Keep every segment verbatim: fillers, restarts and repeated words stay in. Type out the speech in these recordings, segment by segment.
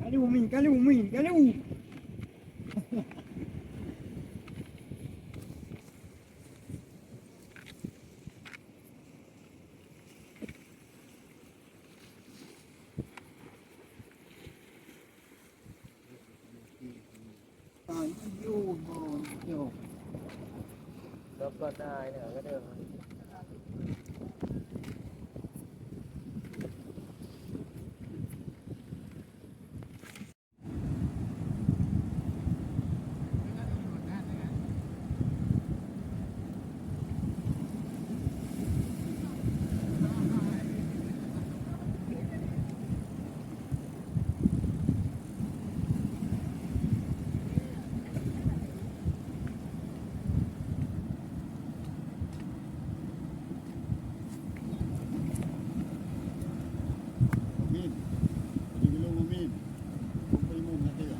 Kali umi, kali umi, kali umi. Amin. Jadi belum amin. Sampai imum nanti ya.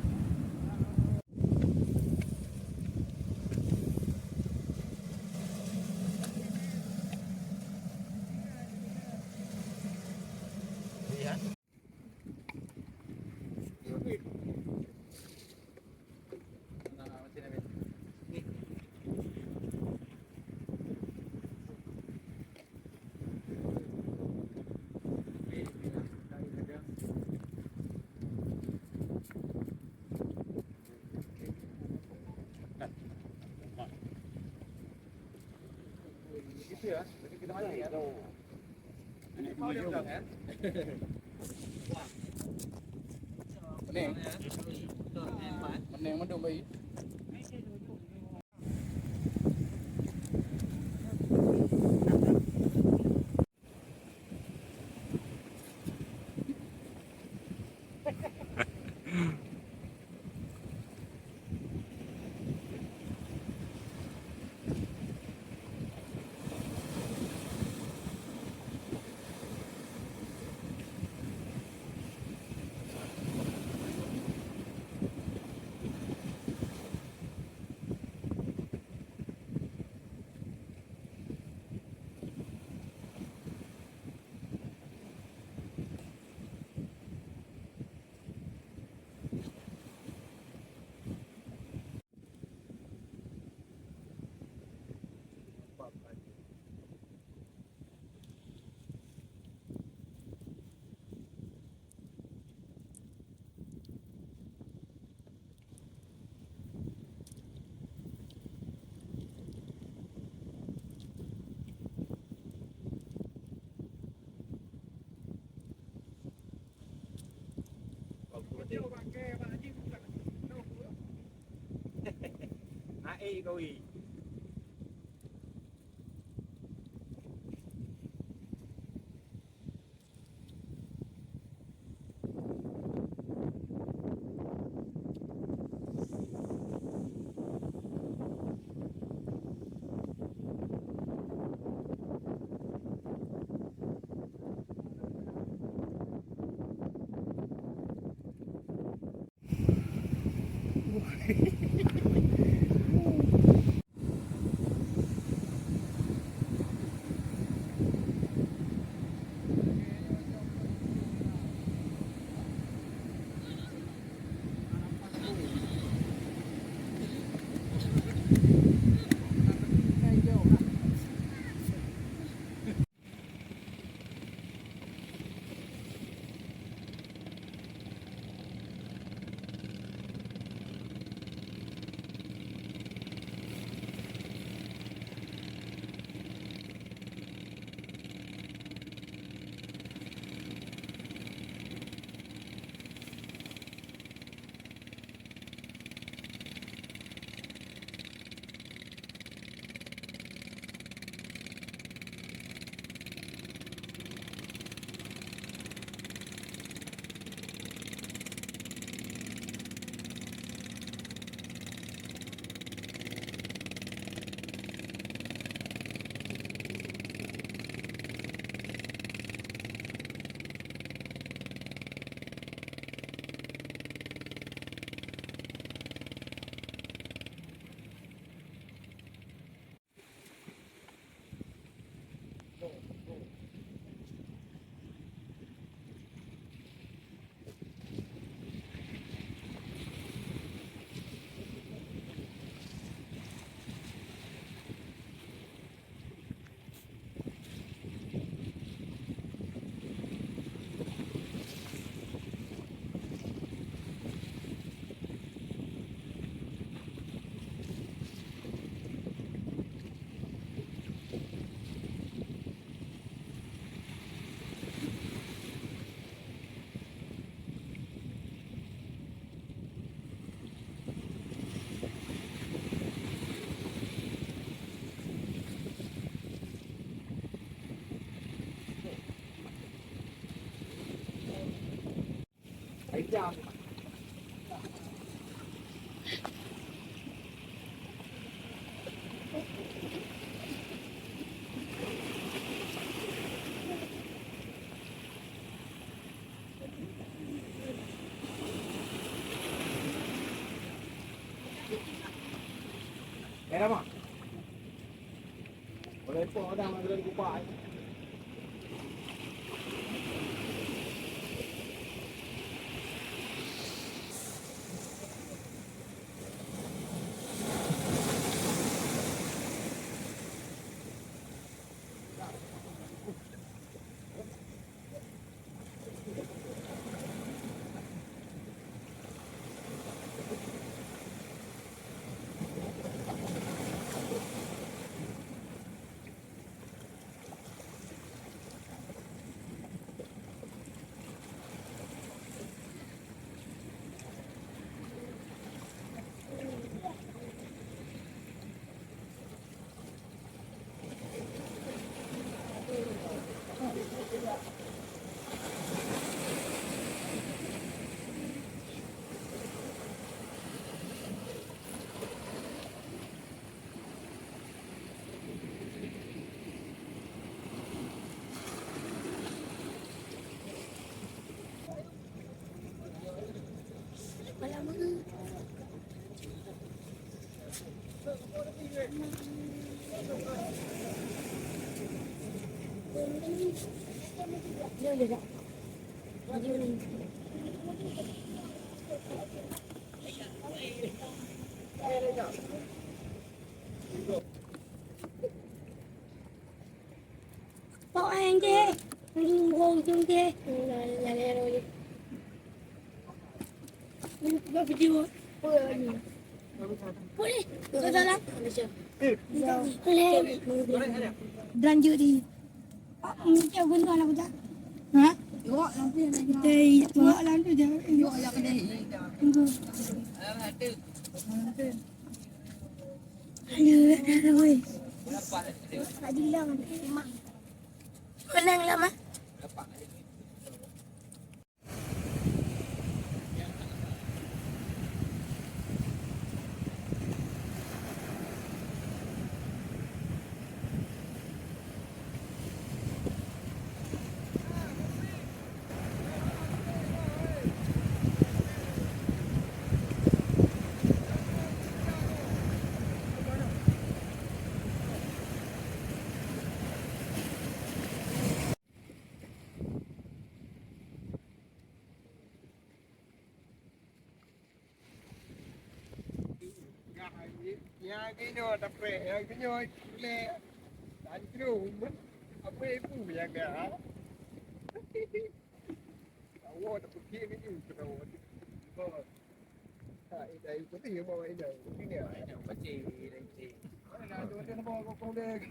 Pening. Pening mandum bayi. Naik kau, weh. Pok ayang je. Aduh, wong jong je. Buat video. Boleh. Salah. Boleh. Lanjut di. Macam guna lah kita. Ha? Tengok lampu je. Tengok lampu je. Tengok. Aduh, dah, dah, weh. Mak Dila, Mak. Menang lah, Mak. Nyang inoe tapreh, nyang inoe kulek. Tancrung. Apa ibu jaga? Tawa tak pergi ni, tawa. Tak, eh, dah ikut dia bawa ina. Ini dia. Ina pacik, ina pacik. Mana tu, dia bawa kokong dia.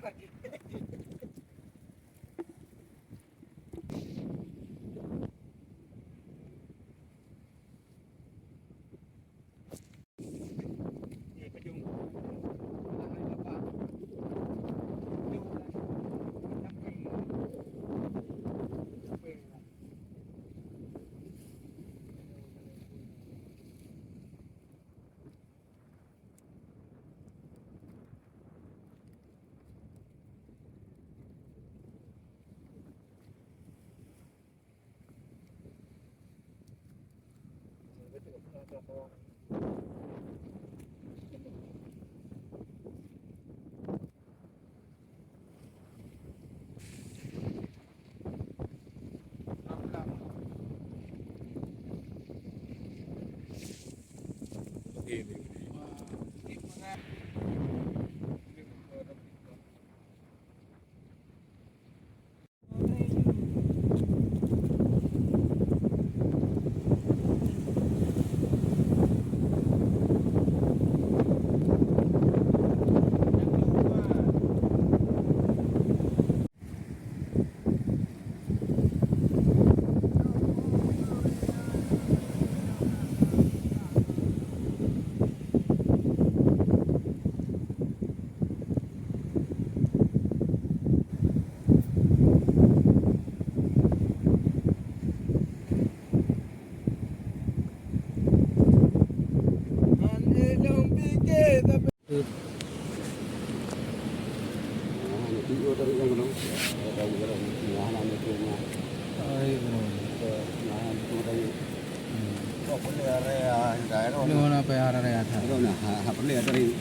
Raya, raya, raya. Ada na, ha, ha, peureulèe ada ni.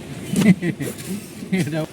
Ada.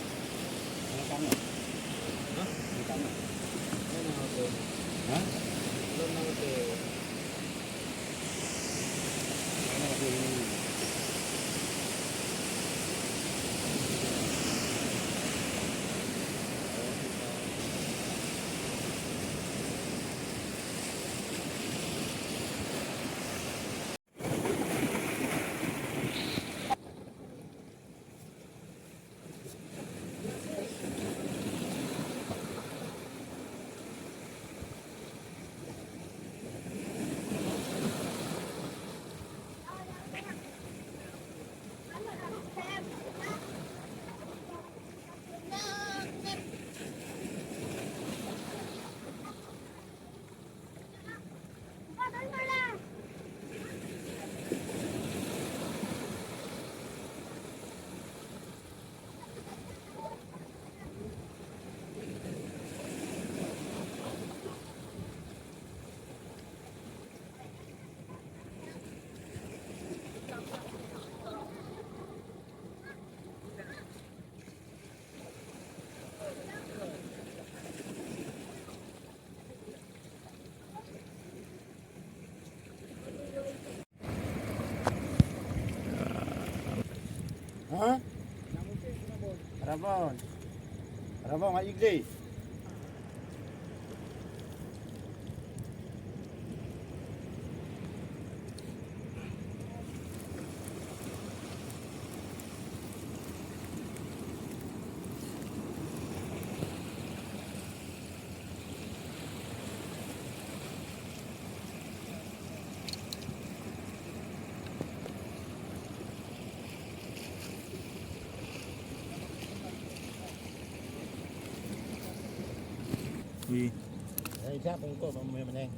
Ha? Rabon. Rabon, Mak Idris. Ui. Eh, siap untuk menang.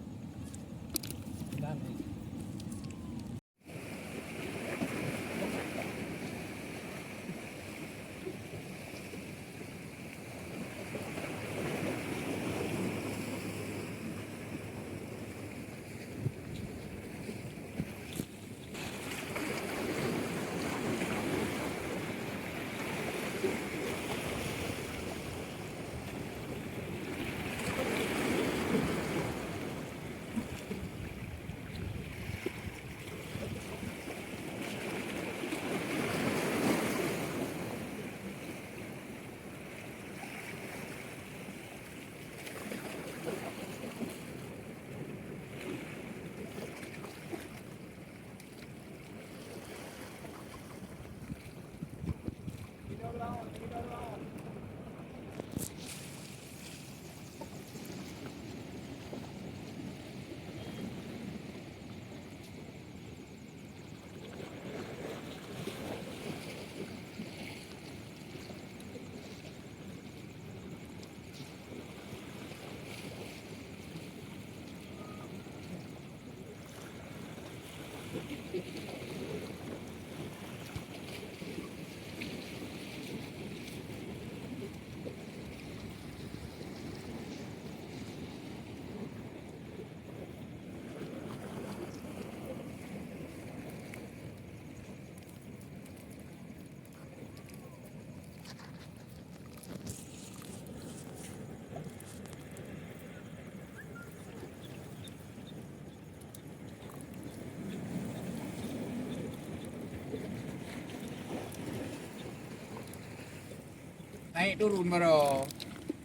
Naik turun baru.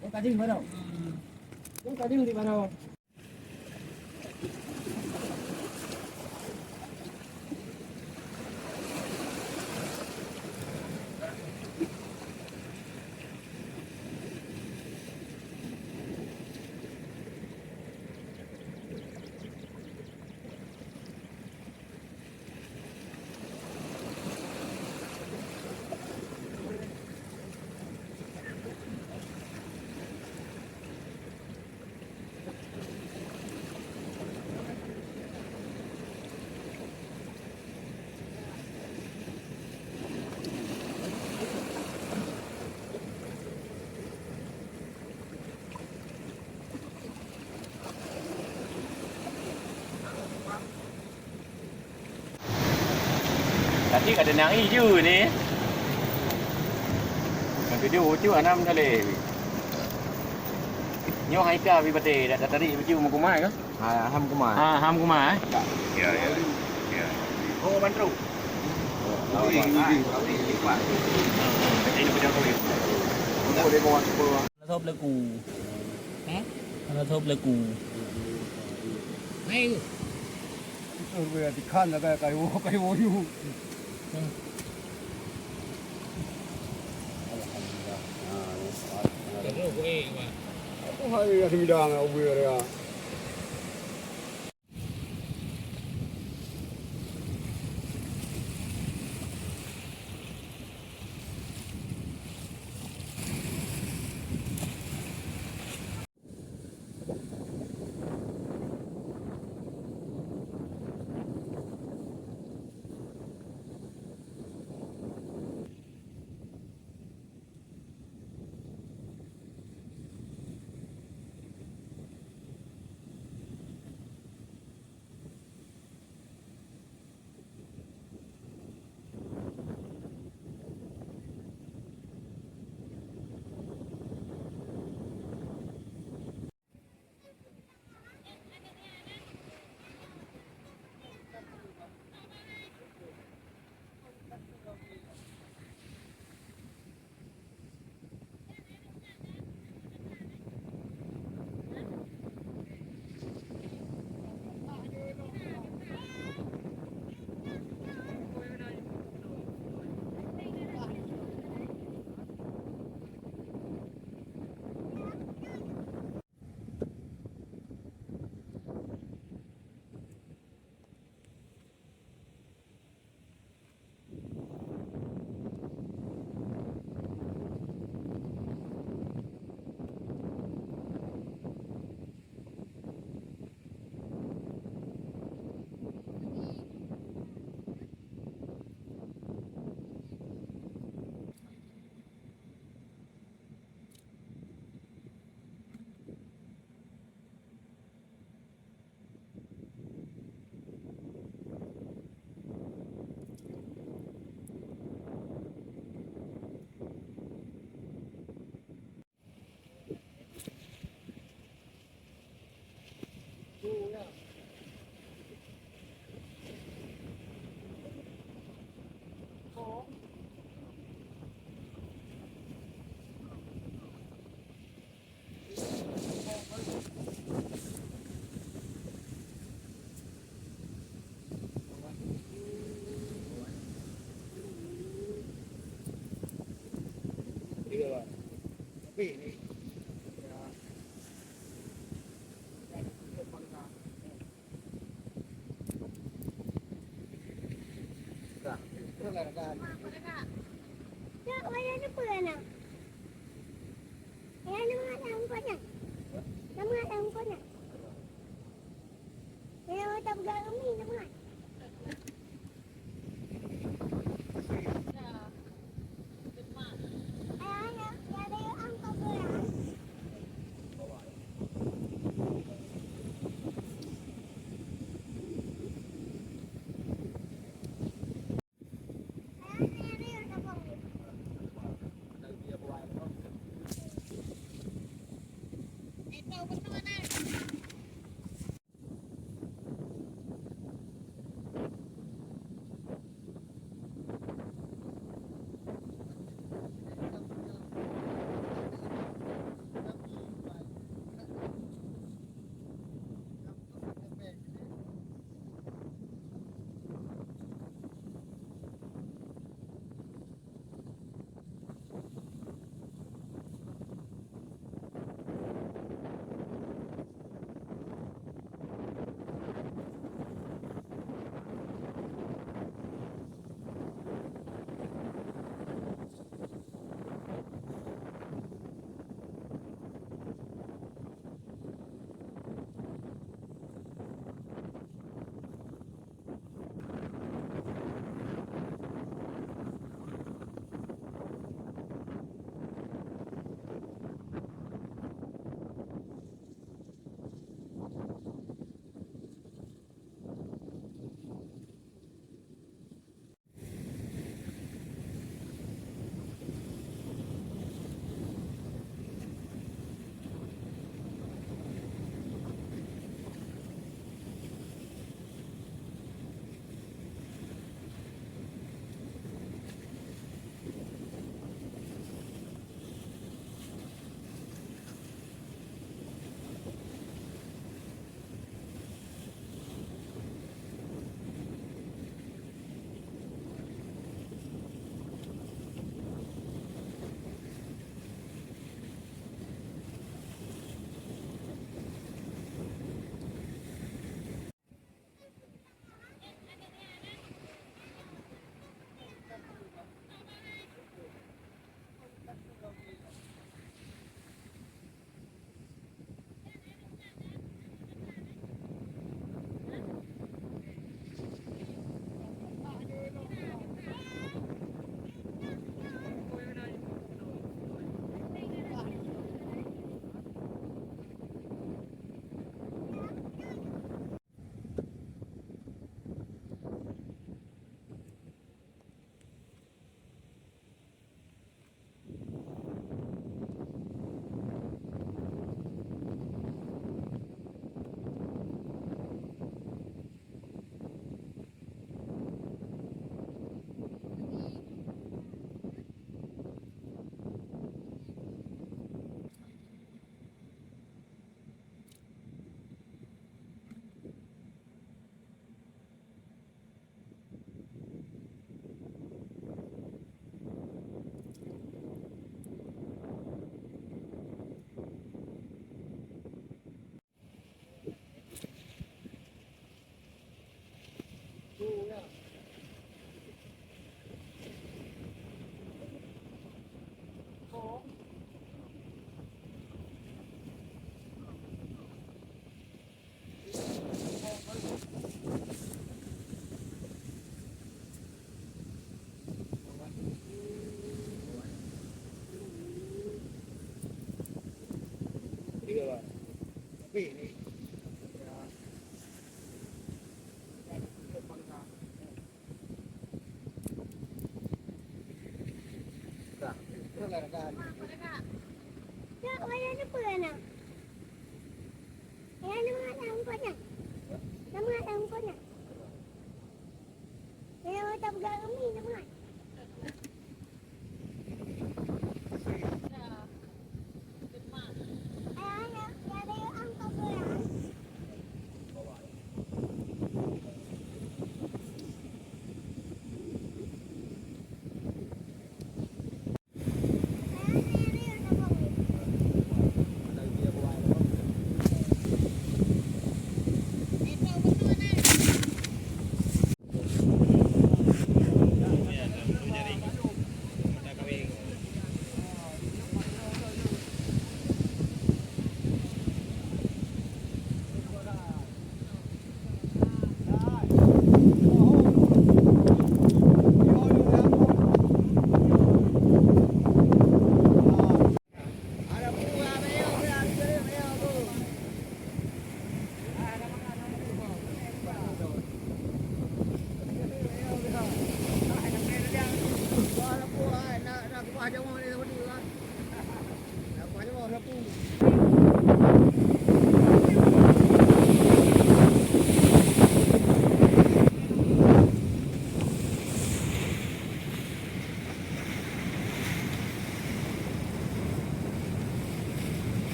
Oh, tadi baru. Hmm. Oh, tadi di baru. Cik ada nari je ni. Yang kedua tu anam tali. Nyoh hai ka bi batai dak tarik baju mengkumai ke? Ha, ham kumai. Ha, ham kumai. Ya, ya. Ya. Oh, bantru. Kawin, kawin, kawin. Ini bujang kawin. Hana thôb lagu. Hah? Hana thôb lagu. Hai. Itu gue dikhan lah kayak kayu, kayu. Alhamdulillah. Nah, ini. Aku hari ya sembilan, aku ya.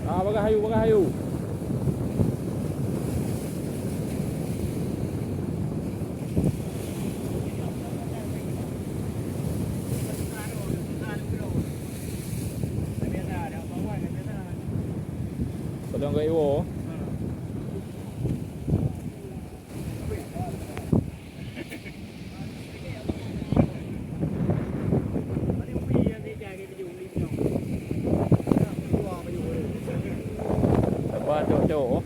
Ah, bagah ayu, bagah ayu. Padang gai wo. Sabar, cok, cok.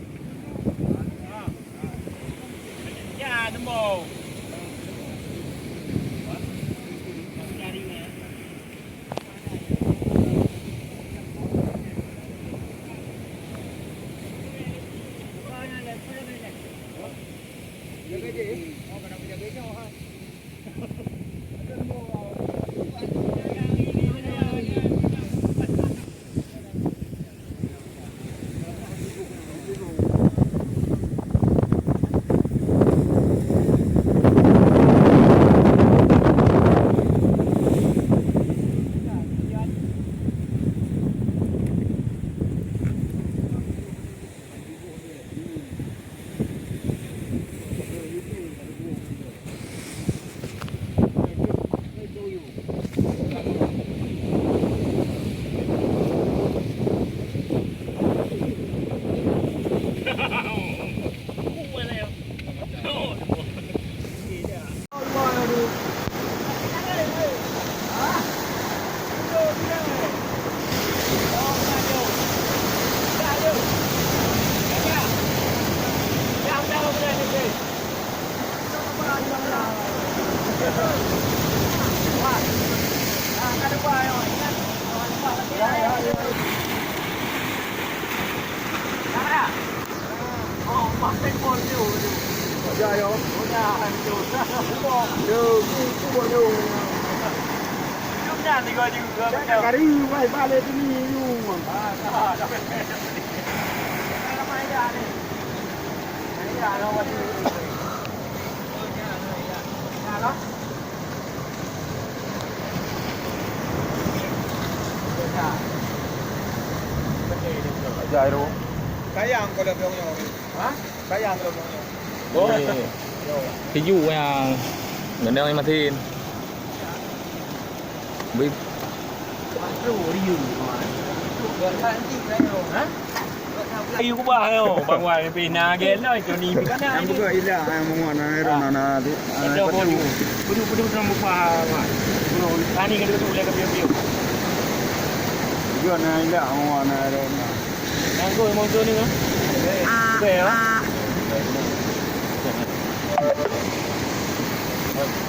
Aja, Iro. Sayang kalau bilang nyoe. Ha? Sayang kalau bilang nyoe. Oh. Yo. Sejuk yang ngenang masin. Bui. Waktu riu. Buat nanti saya. Ha? Buat Ayu kubah yo, bang wan pih na gen lah, Joni pih kan na. Yang buka ilah, yang menguat na, na, na, tu. Ada bodoh. Bodoh, bodoh, bodoh, bodoh, bodoh. Ani kan duduk dia ke piu-piu. Juga na ilah, menguat na, na. Nangkul motor ni kan? Okey, ya.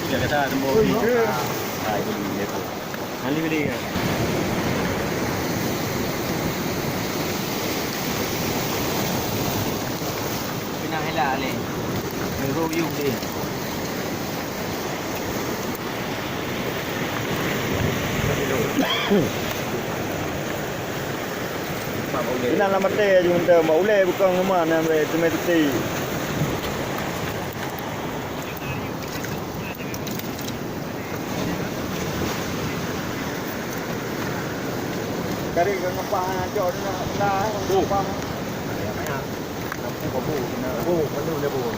Tidak kata tembok ni. Ah, ini dia tu. Mali beli kan? Pinang hela le. Nunggu yum dia. Inan lam até aju mantong, bak ulèe bukon ngon ma, na teumé teuti. Dari ke ngepah, cok, nak, nak, ngepah. Ya, banyak. Lampu babu, kena. Babu, perlu dia pun.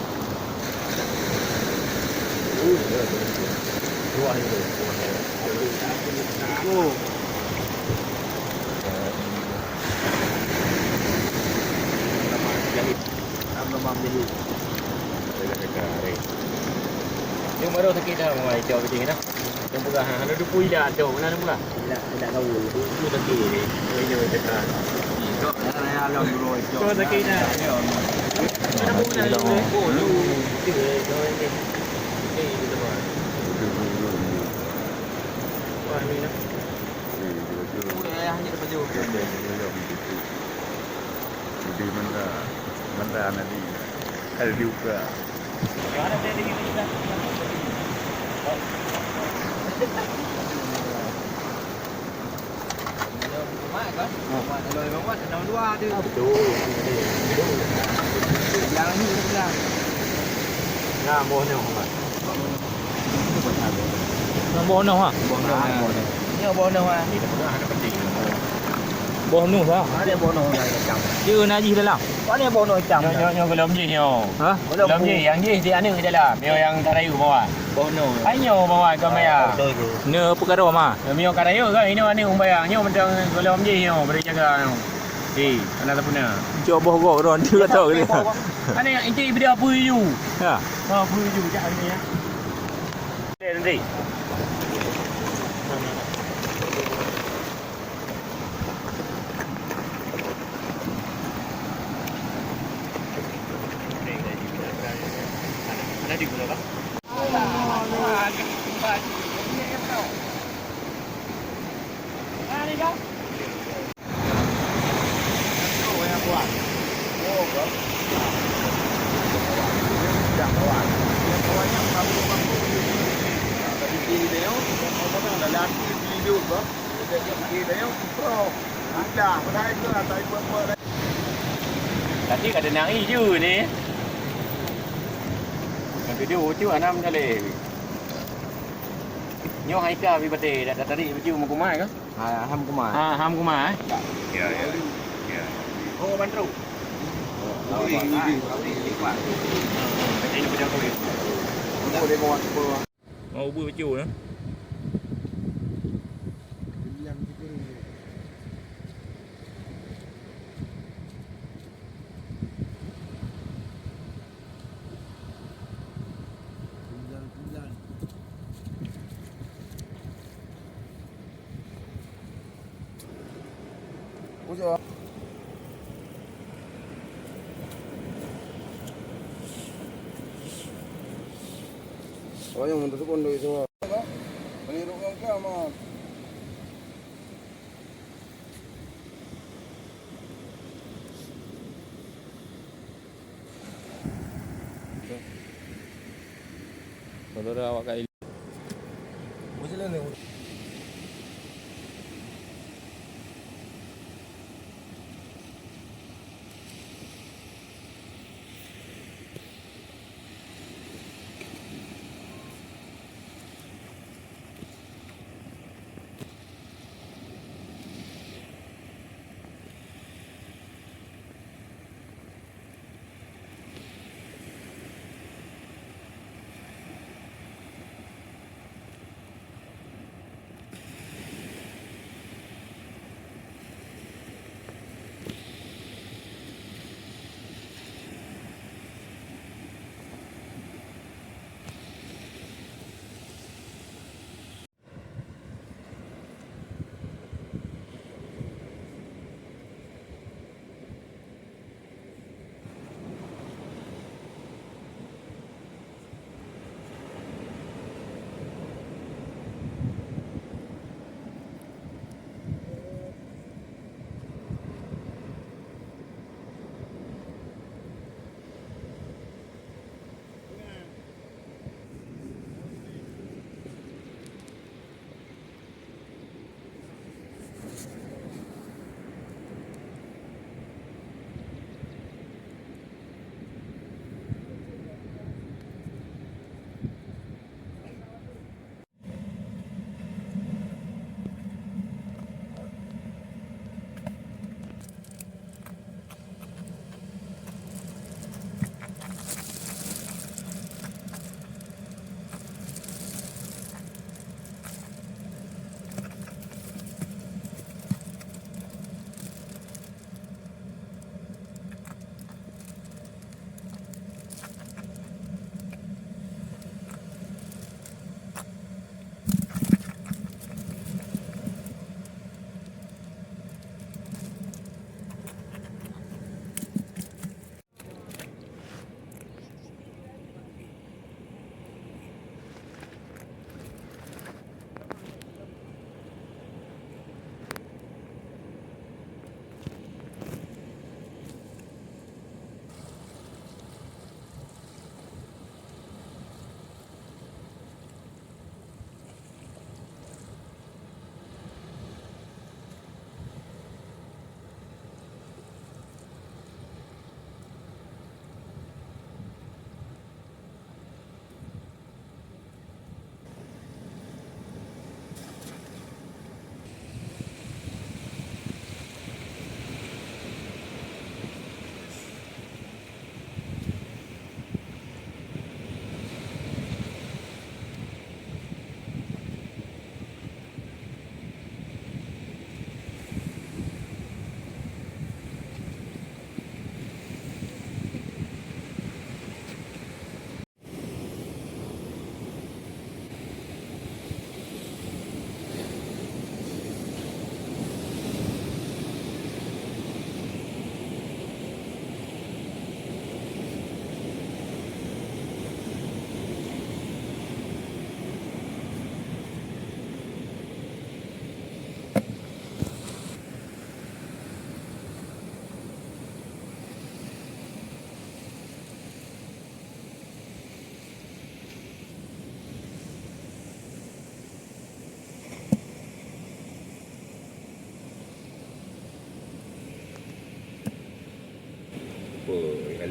Cuma baru sakit dah, mulai cok betul dah. Yang peugah, ha, lalu dupui dah, tu, mana lu peugah? Tidak, tidak tahu. Dupui lagi ni. Oh, ini macam mana? Kok dah raya lah dulu, itu. Kau sakit dah. Ya. Mana pun dah lu. Oh, lu. Itu, eh, kau ni. Okey, itu tu, Bang. Wah, ni dah. Udah, ya, hanya dapat jauh. Jadi, mana, mana nanti? Ada dibuka. Mat kan? Mat, kalau memang mat, enam dua tu. Ah, betul. Yang ni tu lah. Nah, boh ni, Mat. Nah, boh noh, ha? Boh noh, ha? Ni boh noh, ha? Boh noh, ha? Ada boh noh yang hitam. Dia najis dalam. Mana boh noh hitam? Nyoe, nyoe, nyoe belum jih, nyoe. Ha? Belum jih, yang jih di aneuk dalam. Nyoe yang tarayu bawah. Boh noh. Ai nyoe bawah kau maya. Betul tu. Ni perkara ma. Nyoe ka rayu kan, ini aneuk umbayang. Nyoe macam belum jih, nyoe, beri jaga, nyoe. Eh, anak tak pernah. Cok boh gok ron, tu kata kena. Aneuk yang inti bida apa you? Ha. Ha, apa you, jak ni, ya. Nanti. Tadi kada nari je ni. Yang video tu anam kali. Nyoh hai ka bi batai dak tarik baju meukumai ke? Ha, ham kumai. Ha, ham kumai, eh? Ya, ya. Ya. Oh, bandru. Oh, ini, ini, ini. Ini pun dia bawa ke bawah. Mau ubui baju ni. Oh, yang untuk sekolah itu. Ini rukun kiamat. Saudara awak Kak Ili.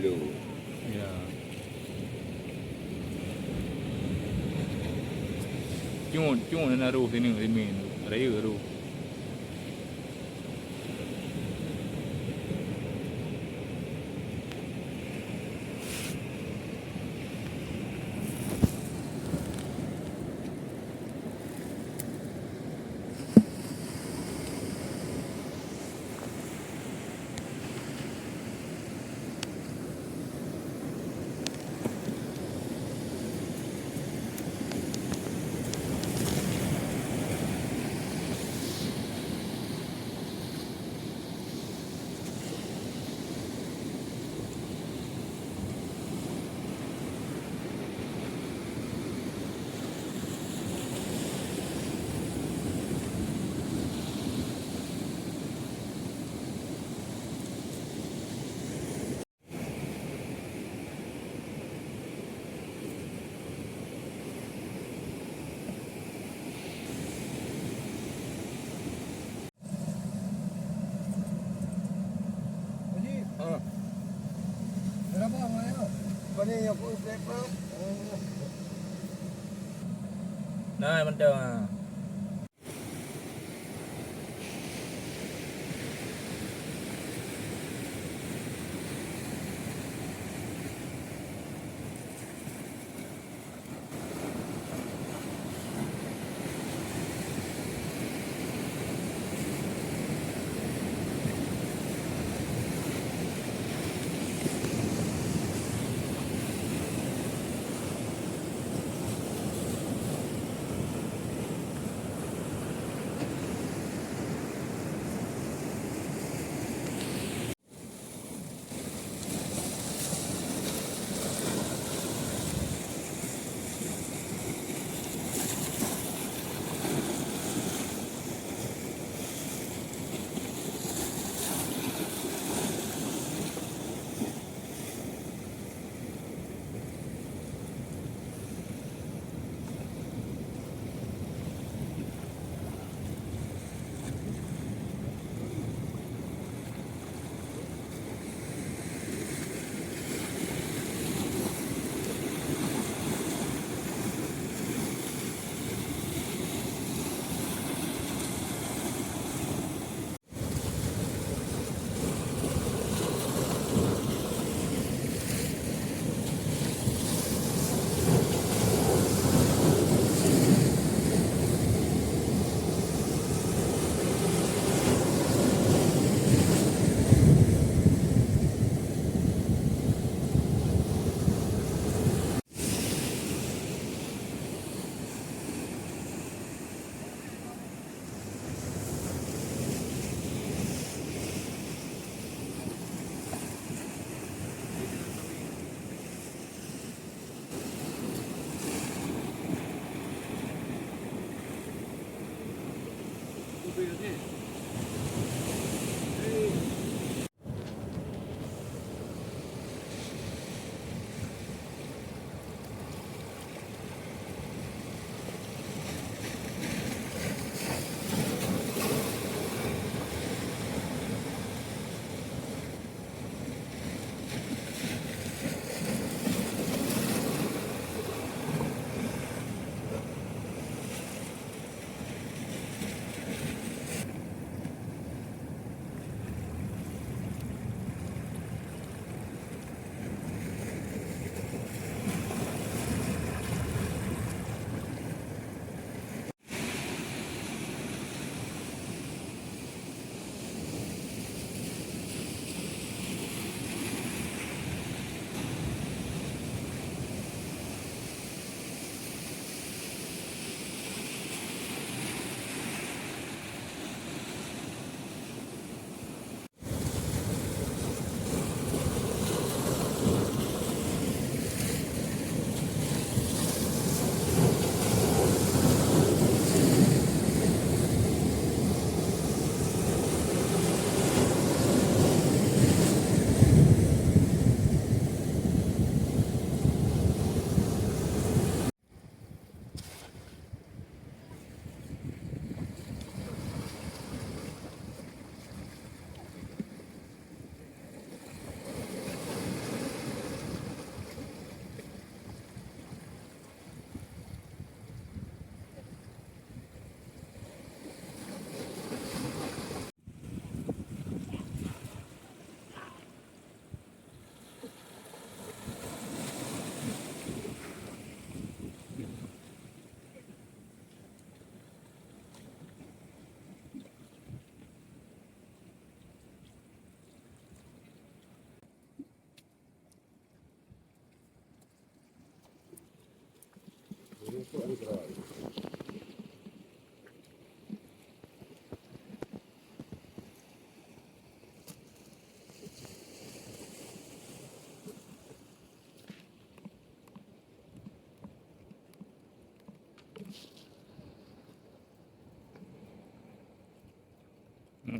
Ya. Cut, cut na roh sineuk, simin, rayeuk roh. Nah, mantap, ah.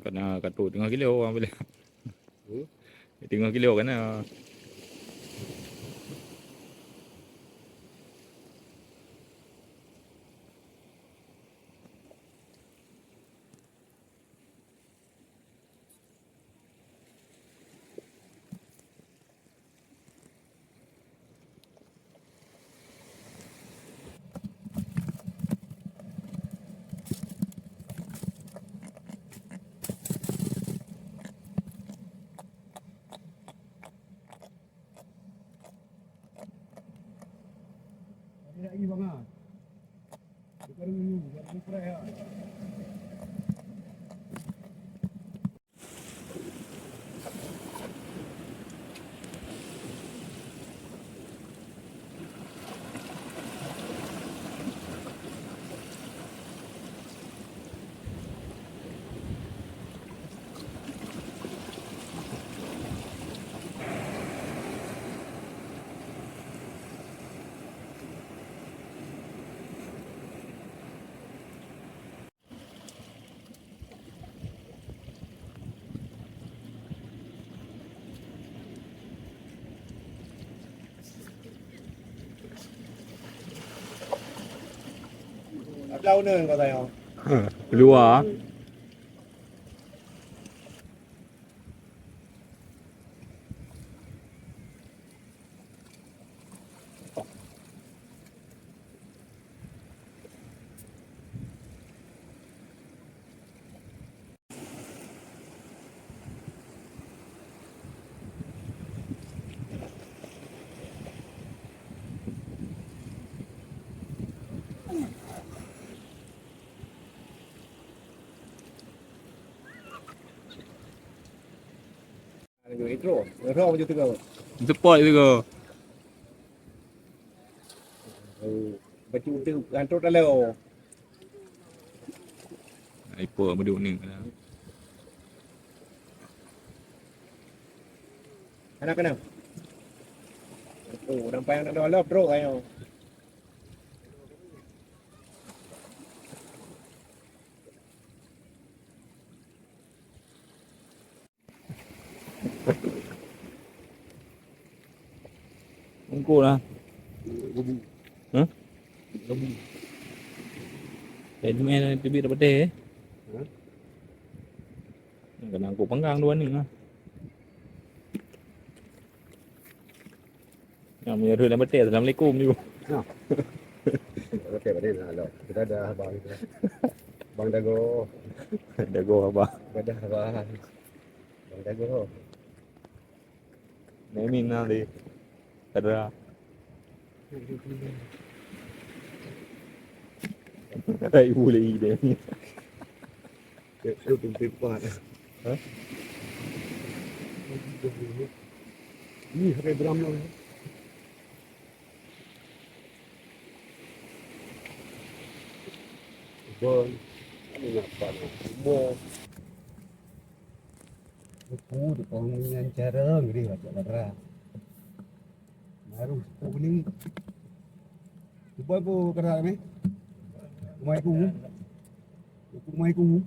Kana katu teungoh kilo, ambil. Hmm? Teungoh kilo kana. Ada uneun kau tanya. Keluar. Sepot itu ke? Bacut tu, gantot lalu. Ipo meuduek ni. Kana, kana. Oh, nampak yang nak lop trok ayo. Ungku lah. Hah? Jadi main tubit dapat teh. Hah? Kena angkut panggang dua ni lah. Nyang meunyoe dalam batai, assalamualaikum ju. Nah. Oke, pada dah lo. Kita ada abang kita. Bang Dago. Dago abang. Ada abang. Bang Dago. Nemin nanti. Ada. Ada ibu lagi dia. Itu tempat. Hah? Ih, ada beram lah. Bon, ini apa ni? Semua. Buku di pohon dengan cara ngeri baca darah. Baru sepuluh ni. Cuba bu kerak ni. Kumai ku. Kumai ku.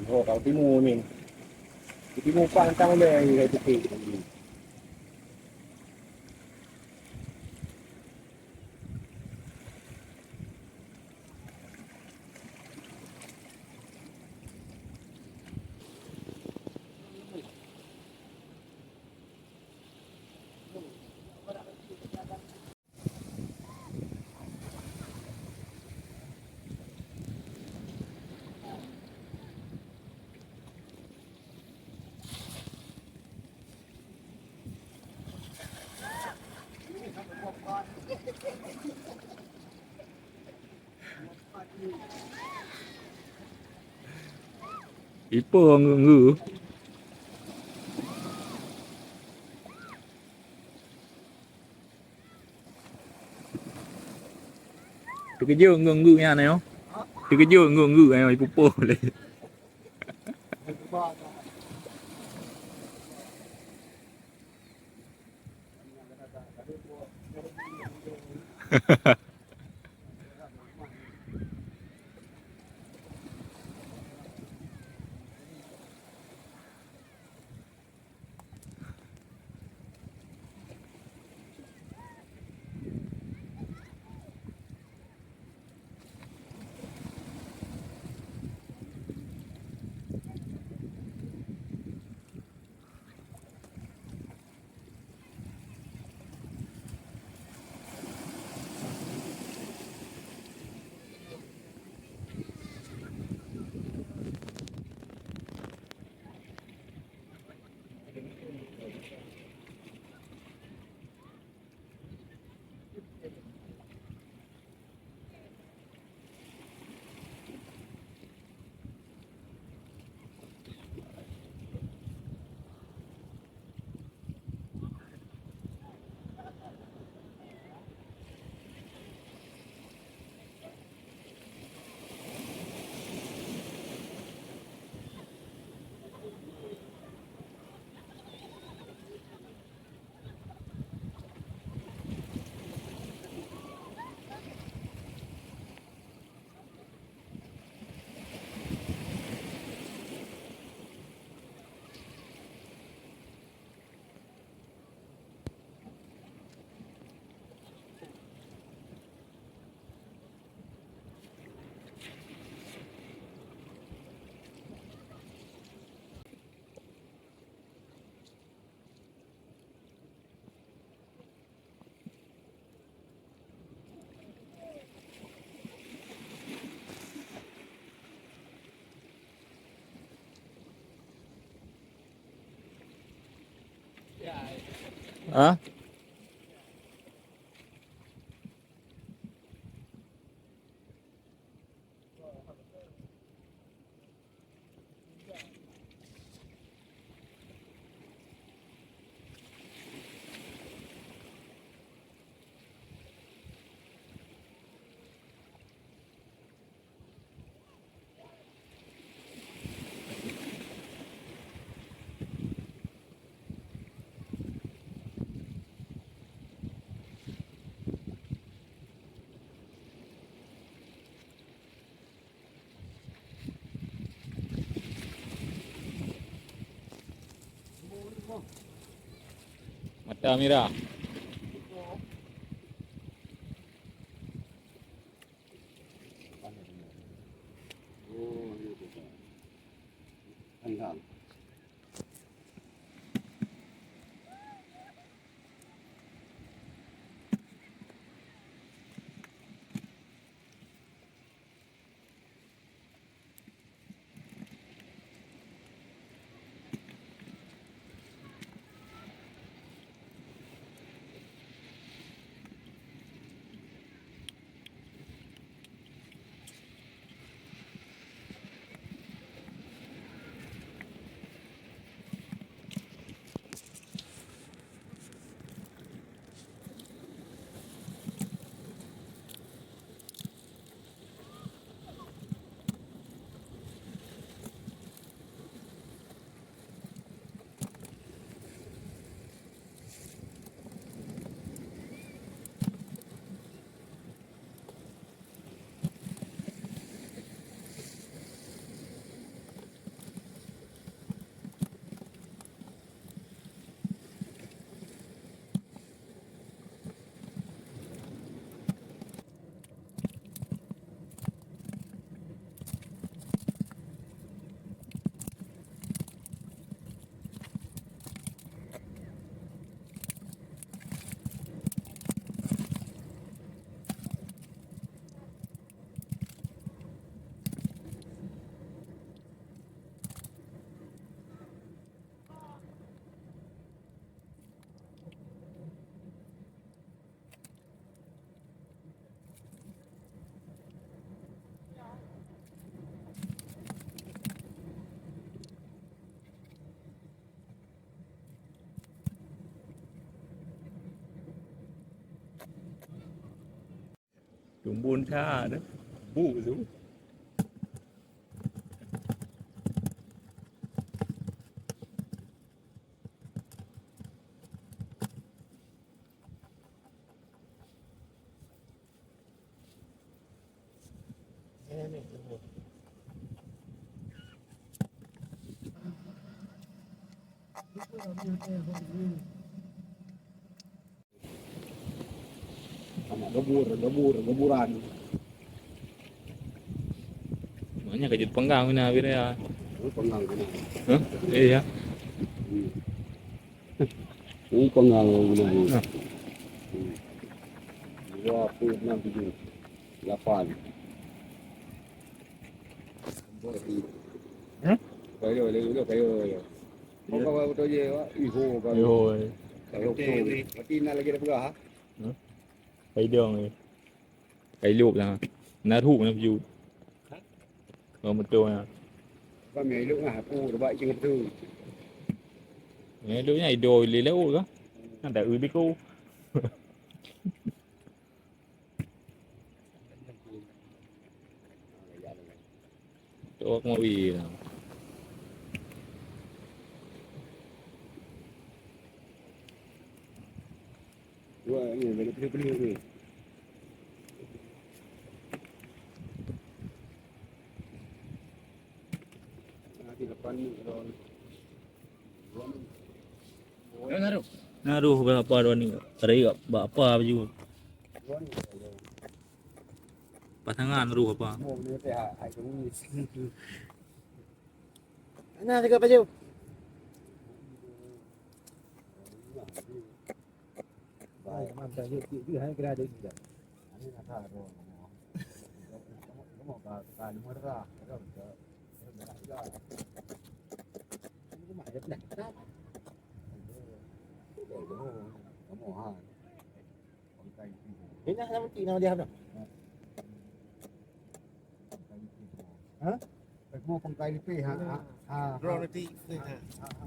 Kau timu ni. Timu pantang le, hai tukik. Ipo ngeungeue. Teukeujot ngon geu nyan nyoe. Teukeujot ngon geu nyoe ipupoh lé. Ah? Mata merah. Lumbôn that, bu tu. Anak gabur, gabur, gaburan. Maknanya ka jeuet peunggang na, Bira. Oh, peunggang na. Hah? Iya. Hmm. Oh, peunggang na. Nah. Hmm. Dua puluh enam tujuh. Lapan. Hah? Kayo, kayo, kayo, kayo. Kau, kau, kau tahu je, Wak? Iho, kau. Iho, eh. Kayo, kayo. Berarti nak lagi dah peugah, ha? Hah? Kai dong, eh. Kai lok lah. Naru na baju. Hah? Oh, betul lah. Kau main lok lah, aku rebak je betul. Main lok ni, ido le laut kah? Kan tak ui biko. Tok mau iya. Dua ni, bagi penuh-penuh ni. Nanti depan ni, kalau Naruh. Naruh berapa dua ni? Tadi bak apa baju? Pasangan naruh apa? Mana dekat baju? Ini nama ti nama dia apa? Ha? Kamoe pangkai lipeh, ha, ha, ha, ha. Droe nanti, ha, ha.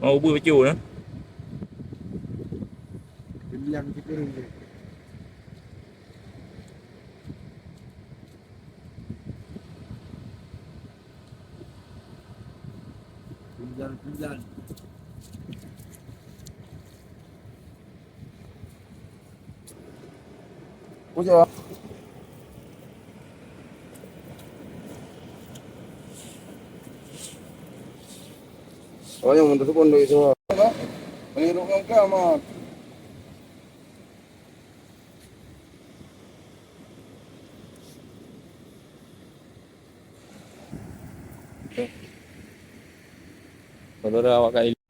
Oh, ubeuh bacut na. Kenyang kita ni. Kenyang, kenyang. Ujok. Oh, yang untuk pun duit semua. Beli rukun ke amat? Saudara awak kat Ilu.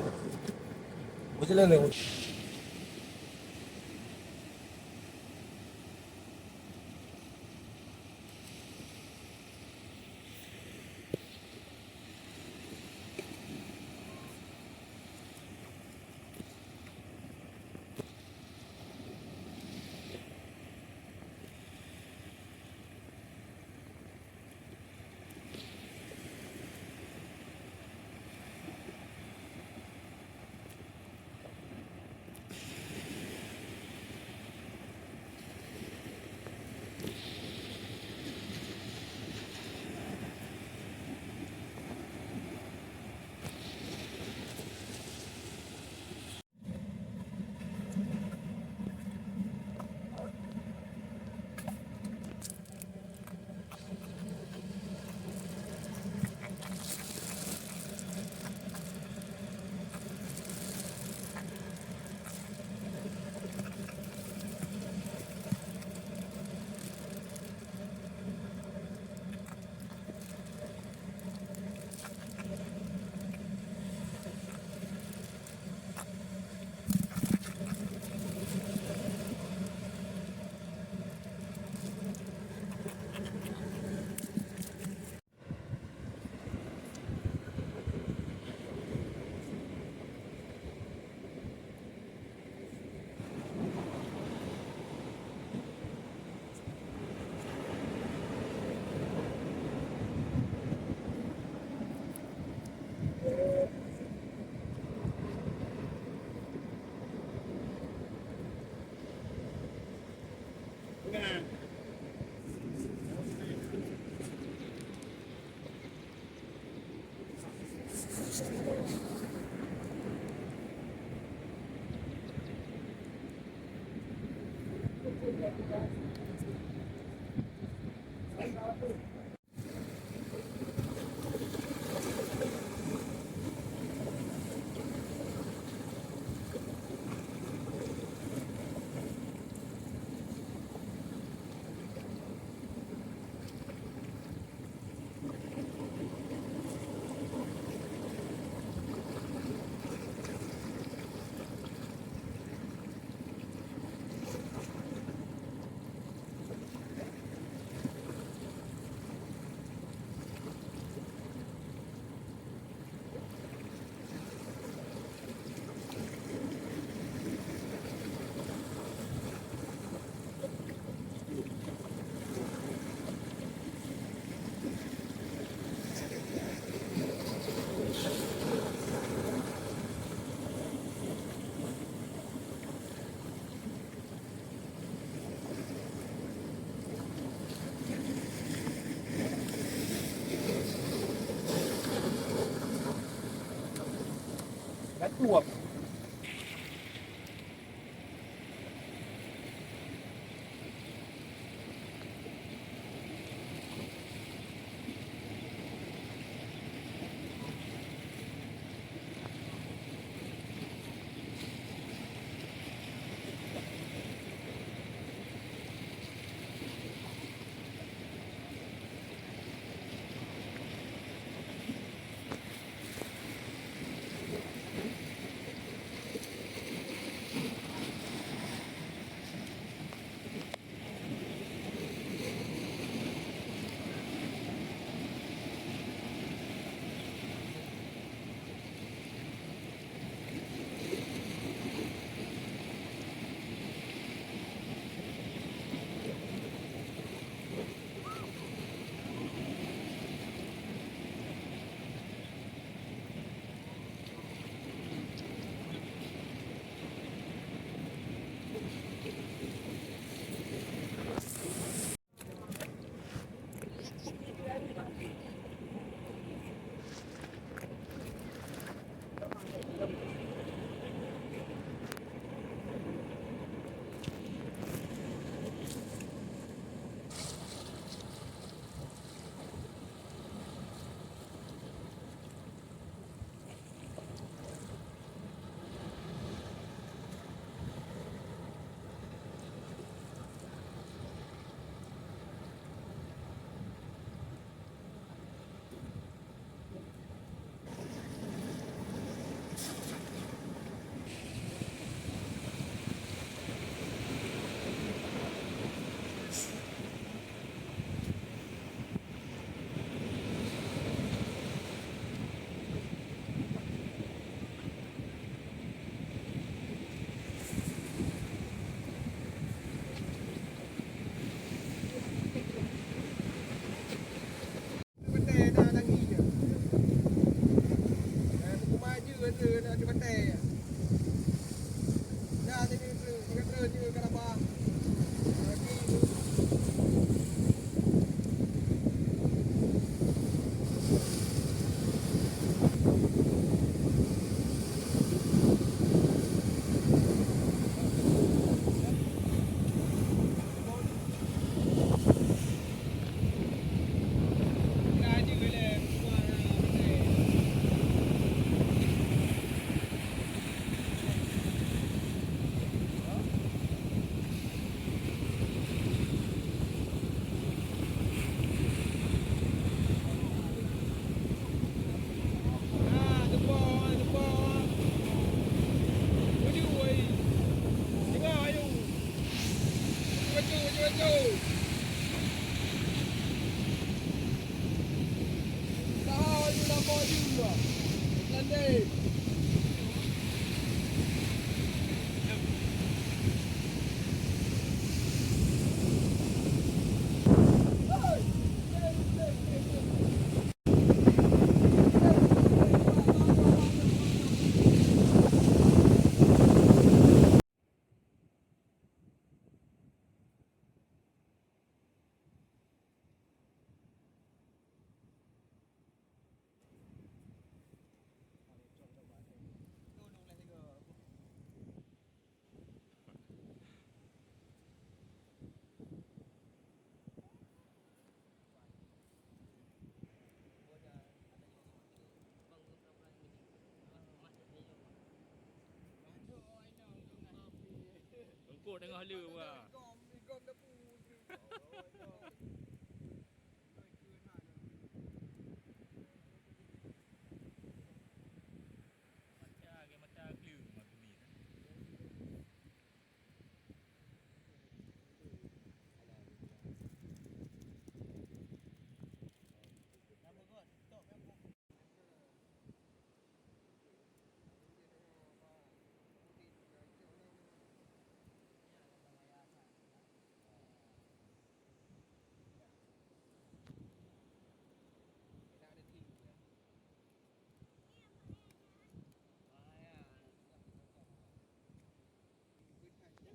Teungoh le, wah.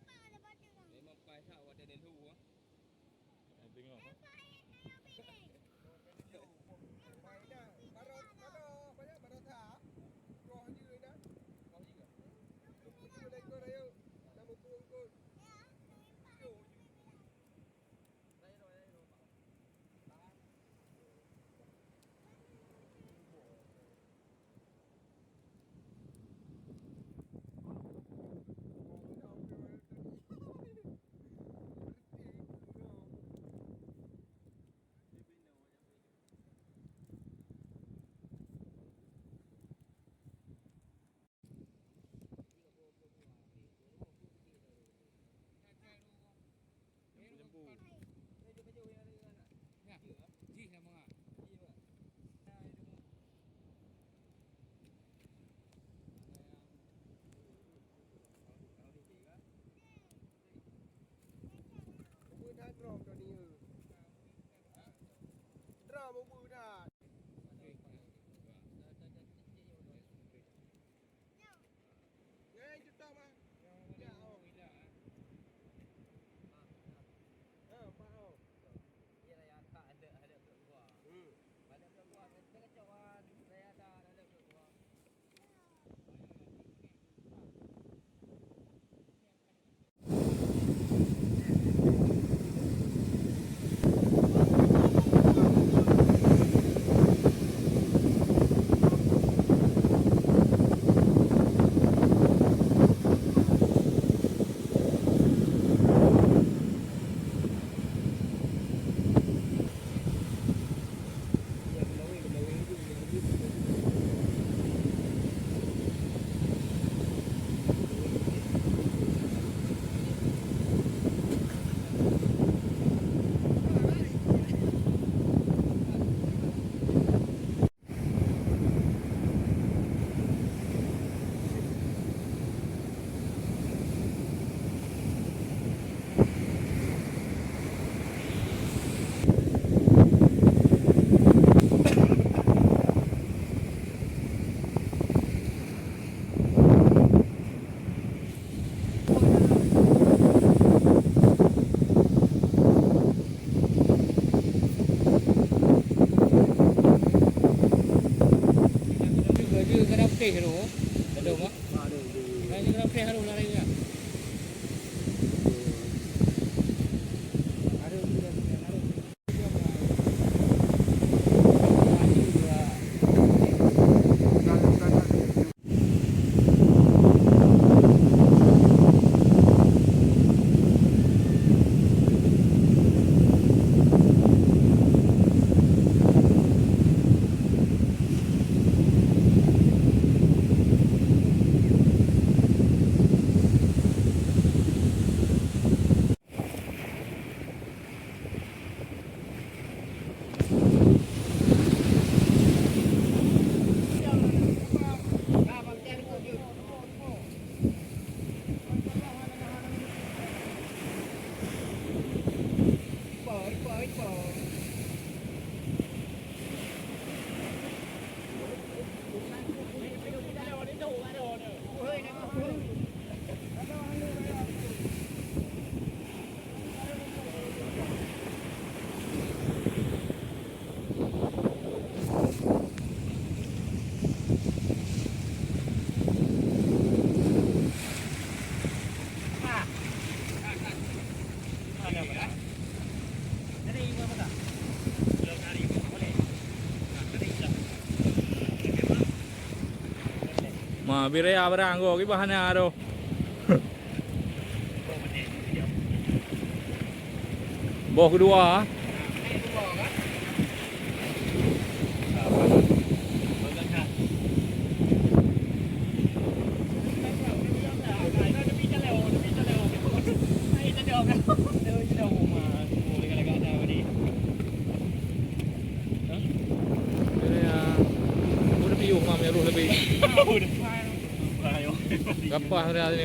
Maca, maca keu. Memang pai that watèe neulhô, ah. Tengok. Ma, bire abrang go, gibah na do. Boh kedua. Jadi, ah, udah piuh mam ya roh lebih. Gapah dah ni.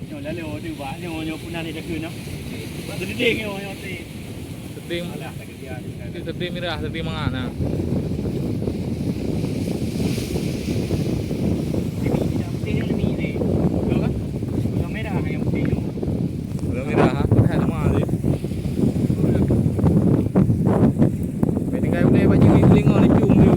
Nyoe lalu tu bak nyoe, nyoe pun ada dekat nyoe. Bak gedeng nyoe, nyoe tu. Sedeng. Alah, tak kerja. Itu sedeng mirah, sedeng mangat nah. Ini tidak putih ni, ni. Betul kan? Yang merah yang putih tu. Udah mirah, ha? Padahal lemah tu. Tinggal boleh baju ni telinga ni cium tu.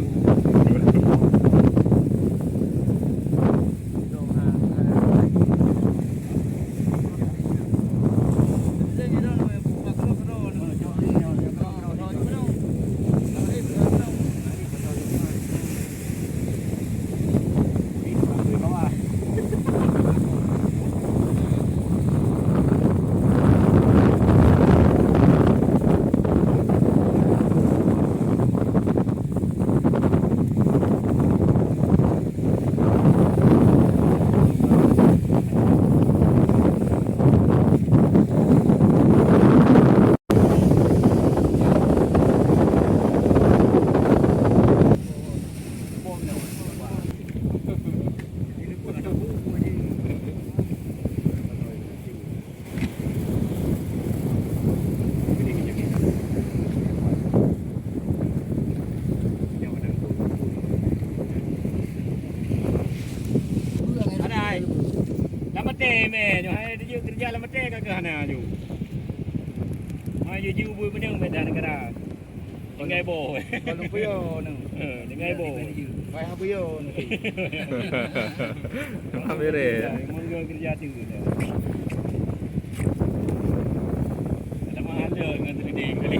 Lam batèe mè, nyoe hai jijak keureuja lam batèe ka keuh hana ju. Hai jijak bui beuneueng mè dah neugara. Tinggai boh. Kalau puyo nyoe. Eh, tinggai boh. Pai ha puyo nyoe. Bereh. Mon gua keureuja tu. Ada mahal dia dengan trading kali.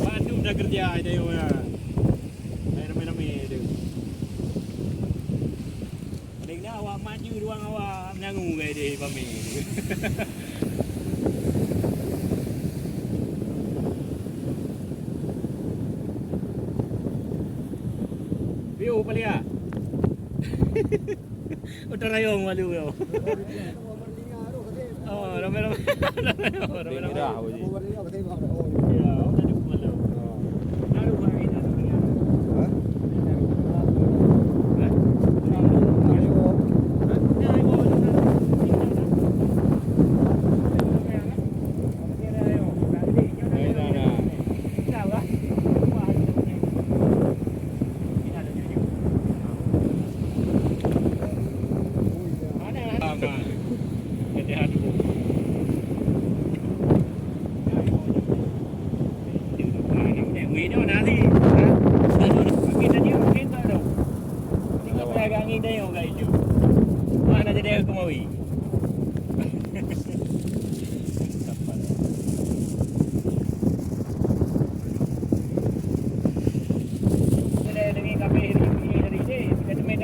Bandum dah kerja, ayo, ya. Ramai-ramai tu. Paling dah awak maju ruang awak menangu gai deh pami. Piu palia. Udah rayong malu yo. Oh, ramai-ramai. Ramai-ramai. Merah, Pak Ji.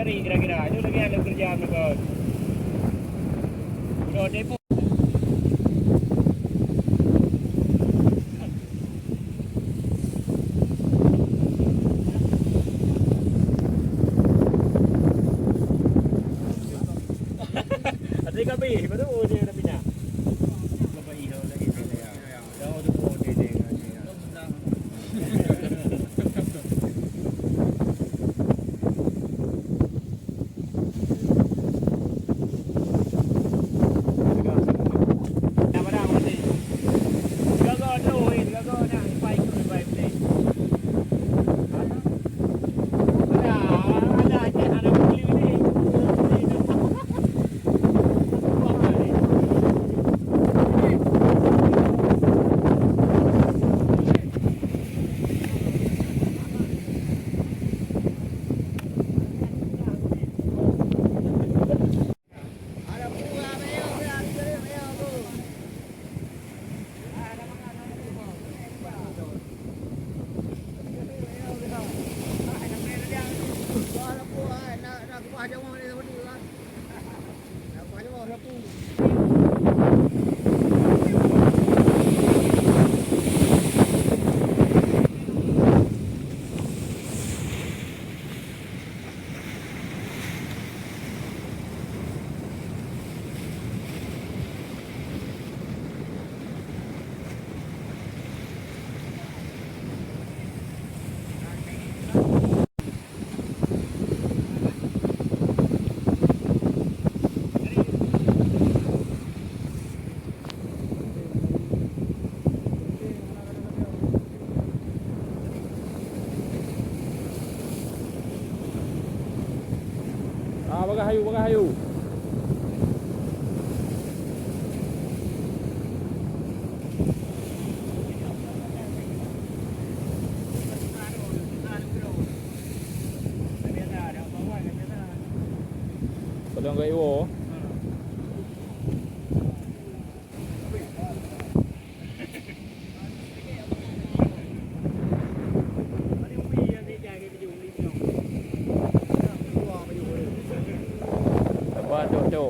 Kira-kira itu lagi ada kerja apa kau? Udah depot. Ada kabeh, baru dia dah pindah. Ah, bagah hayu, bagah hayu. Padang gai wo. Apa tu, tu?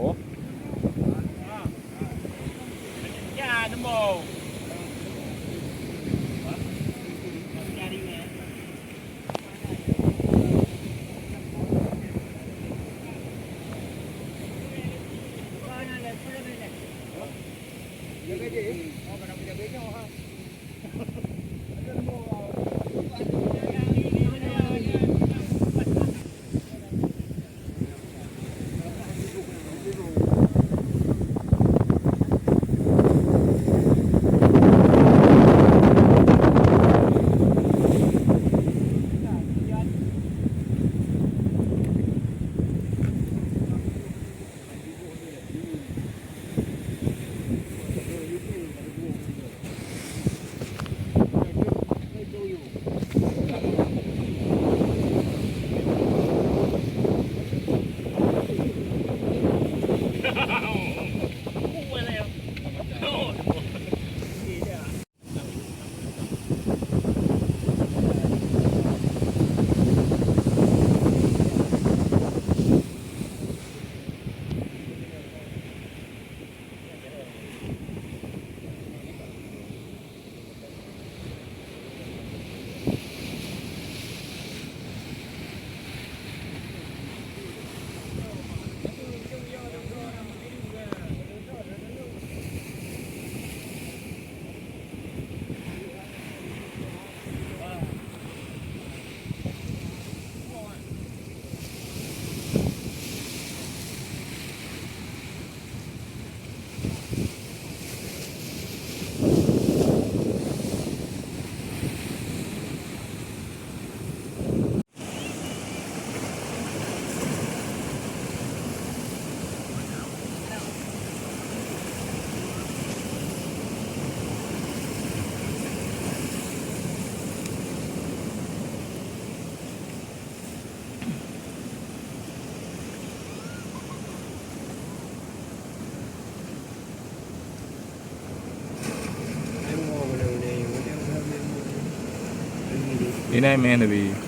Inai meh Nabi.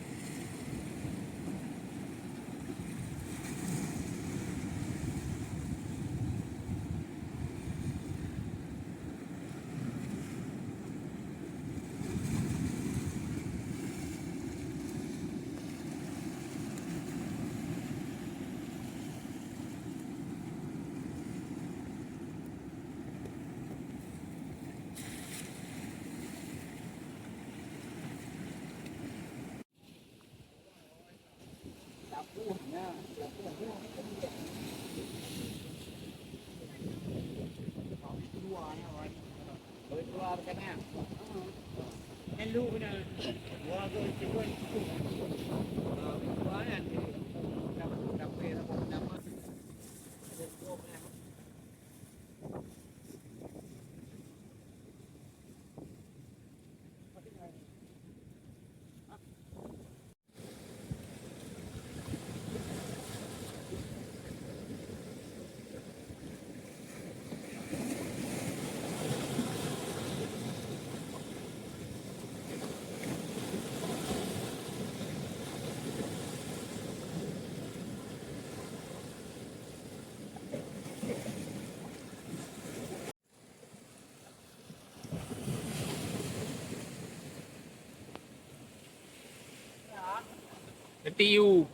Tiu.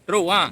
Trôk, ha.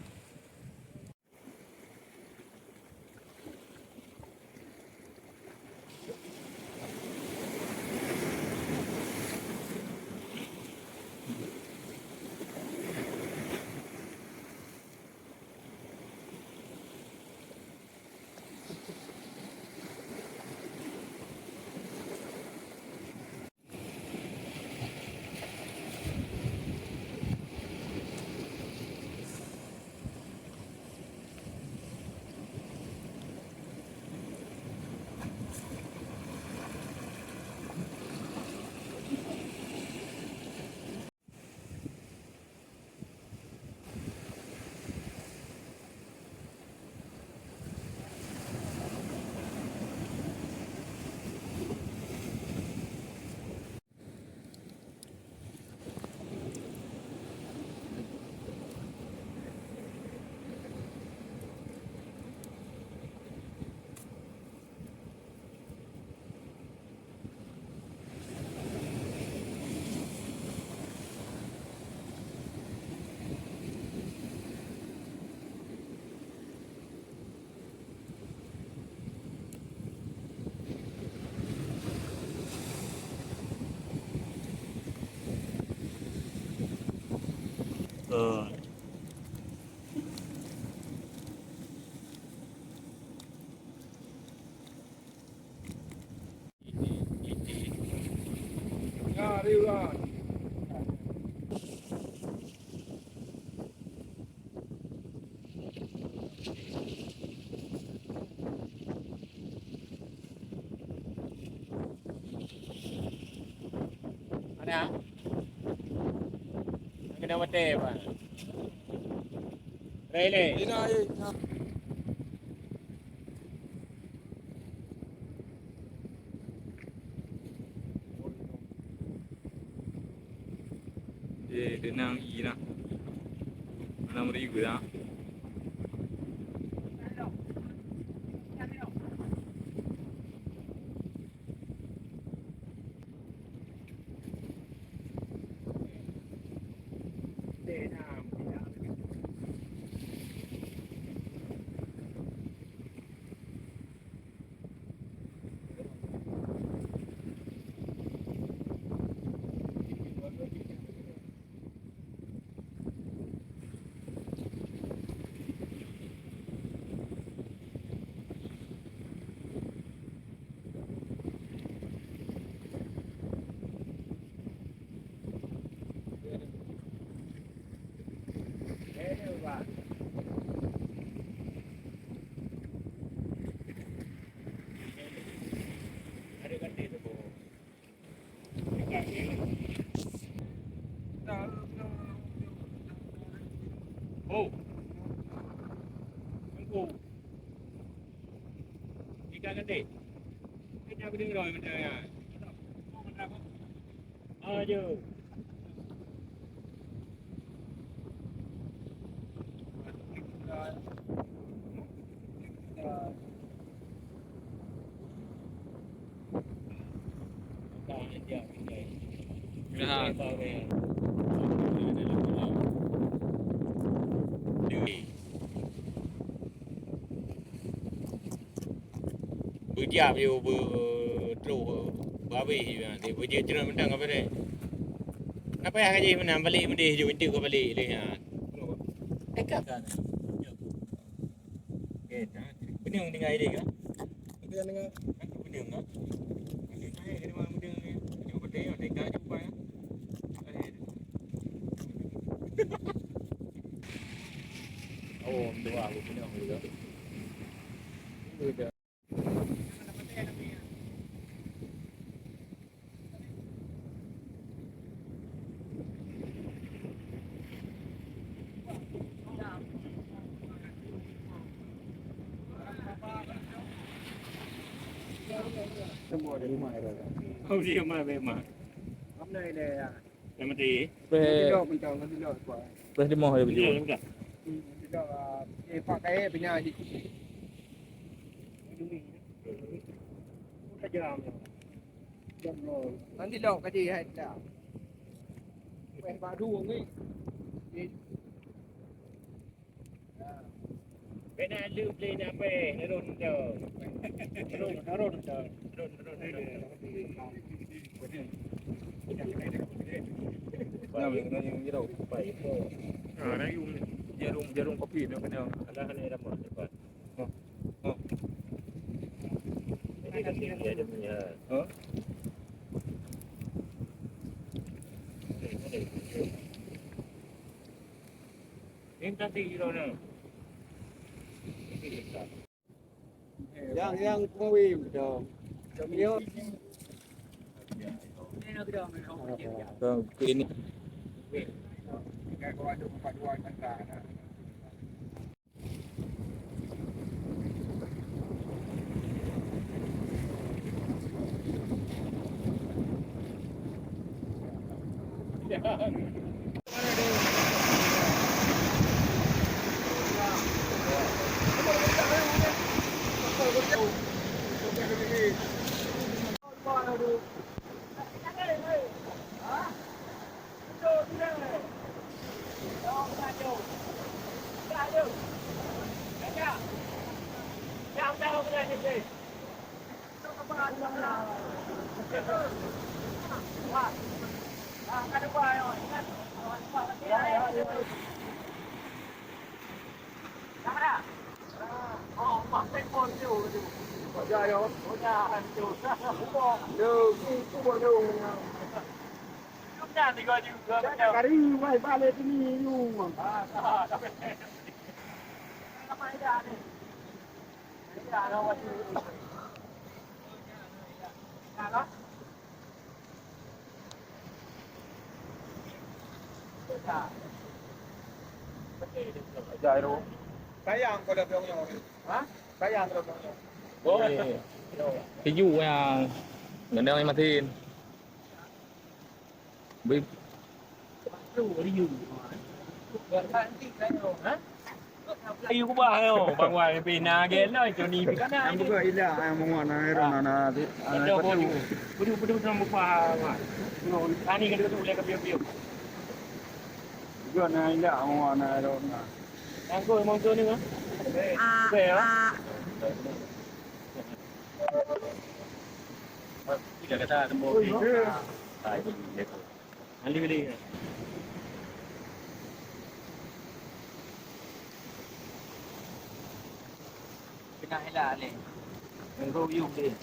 Mana? Kena mati apa? Rele. Ina, eh, ina. Eh, tenang, ina. Mana meribu dah. Oh. Engko. Ikan gede. Kita beli roh macam ya. Aduh. Beujak yue beutroh, beuhabéh yue, beujeuet jeuet mantong, apa deh? Napa ya kaji mana balik mendeh jom itu ke balik leh ha. Dekat kan. Okey, bening tinggal ini kan? Kita dengar. Bening kan? Ini saya dari mana bening ni? Ini betul ya, dekat jumpa ya. Oh, dua aku punya juga. Udah. Oh, dia mah, dia mah. Apa dia, ya? Yang mati. Beh. Nanti dok, nanti dok, kuat. Beh, di moh dia bujur. Iya, udah. Hmm, nanti dok, ah, eh, pakai punya di. Udah jam. Jam dua. Nanti dok, kaji hai dah. Beh, baru ni. Bena lu beli nak beh, narun tu. Narun, narun tu. Narun, narun, narun. Nah, yang, yang, yang jeruk. Ah, nah, yung jeruk, jeruk kopi tu kena. Alah, ni dah mah, cepat. Oh. Oh. Ini kan dia ada punya. Huh? Ini tadi, you know. Yang, yang kawin dong. Ini. Sayang kalau biang nyoe. Ha? Sayang kalau biang nyoe. Oh. Sejuk yang kena masin. Beri. Ayo kubah yo, bang wan pina gelo Joni pina. Yang buka ilah yang menguat na iron na na tu. Ada boju. Boju boju sama buka. Ani kan tu leka piu-piu. Juga na ilah menguat na iron na. Angko mangko ni kan? Bel. Tidak kata tembok ni. Hai. Hali-hali. Pernah elak ni. Nunggu yuk dia.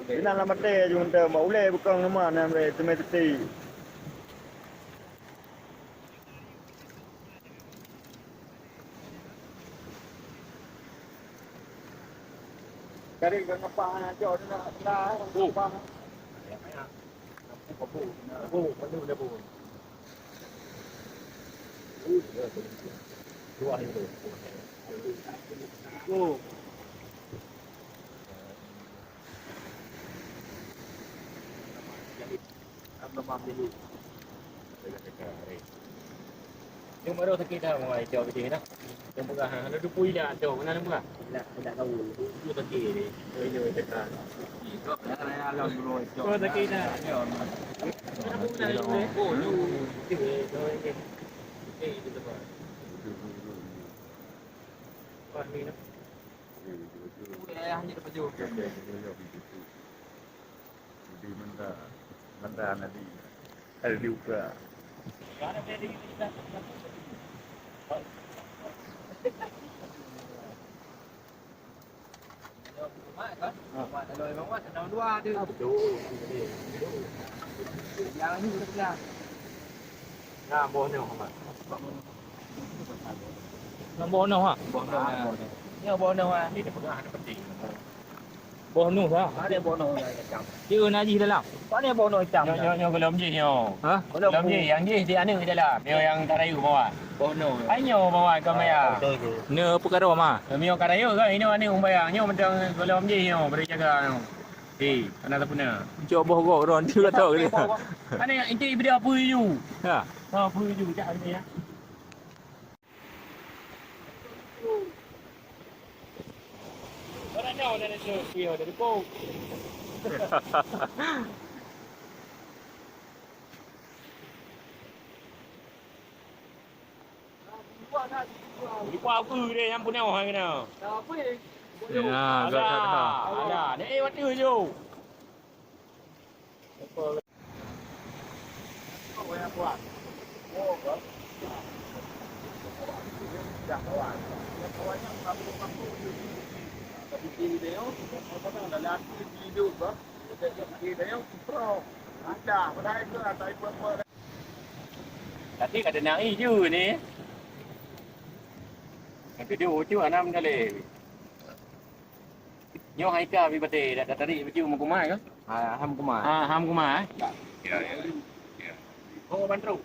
Inan lam batée ju mantong, bak ulée bukong teuma nan teumé teuti. Kari ka ngapa aja dah dah ngapa. Yang baru sakit dah, mau cakap betul dah. Yang pegang, ha, ada dupu idak, cakap, mana dia pegang? Idak, idak tahu. Itu sakit ni. Oh, ini, tekan. Kau dah raya alam dulu, cakap. Oh, sakit dah. Ya. Kenapa pula ini? Oh, you. Okey, okey. Okey, itu tempat. Wah, ni dah. Di mana? Mana nanti? Ada dibuka. Nah, boh noh, Mat. Nah, boh noh, ha? Boh noh. Nyoe boh noh, ha? Ni dia peugah, ada penting. Boh noh, ha? Ada boh noh yang hitam. Dia najih dalam. Mana boh noh hitam? Nyoe, nyoe, nyoe belum jih, nyoe. Ha? Belum jih, yang jih di anu dalam. Nyoe yang tarayu bawah. Boh noh. Ai nyoe bawah kau maya. Neu peukara ma. Nyoe karayu kan, ini anu bayang. Nyoe macam belum jih, nyoe beri jaga, nyoe. Eh, anak tak pernah. Cok boh gok ron, dia tak tahu dia. Mana yang inti beri apa you? Ha. Ha, apa you? Cak ni ya. Lupa aku deh, yang punya orang kena. Ya, alah, alah, ni eh, waktu tu. Tapi kada nari je ni. Yang kedua tu anam kali. Nyoe hai ka bi baté, dak tarik baju meukumai ke? Ha, ham kumai. Ha, ham kumai, eh? Ya, ya, ya. Oh, bantu.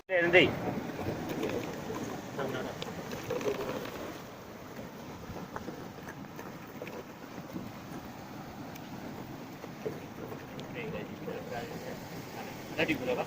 Nanti. Tadi berapa?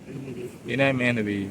Ini main tadi.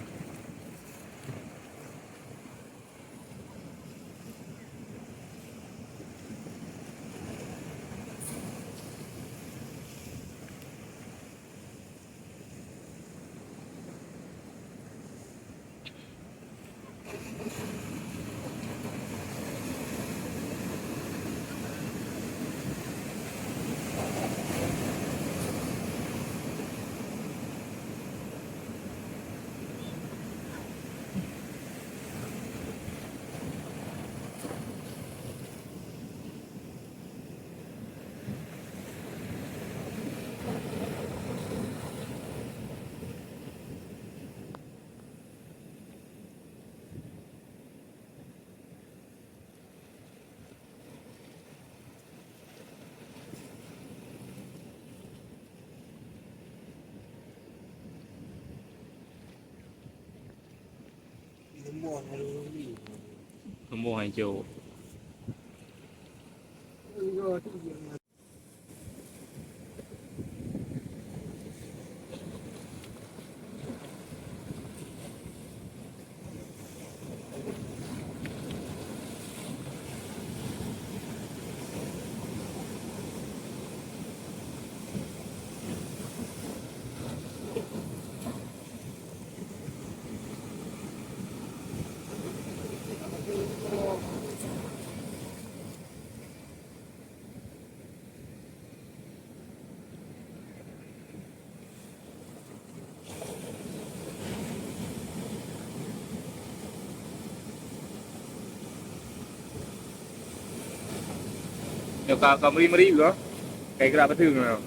Rumoh hanco. Nyoe ka, ka meuri-meuri ke? Ka gerak beutôi nyoe.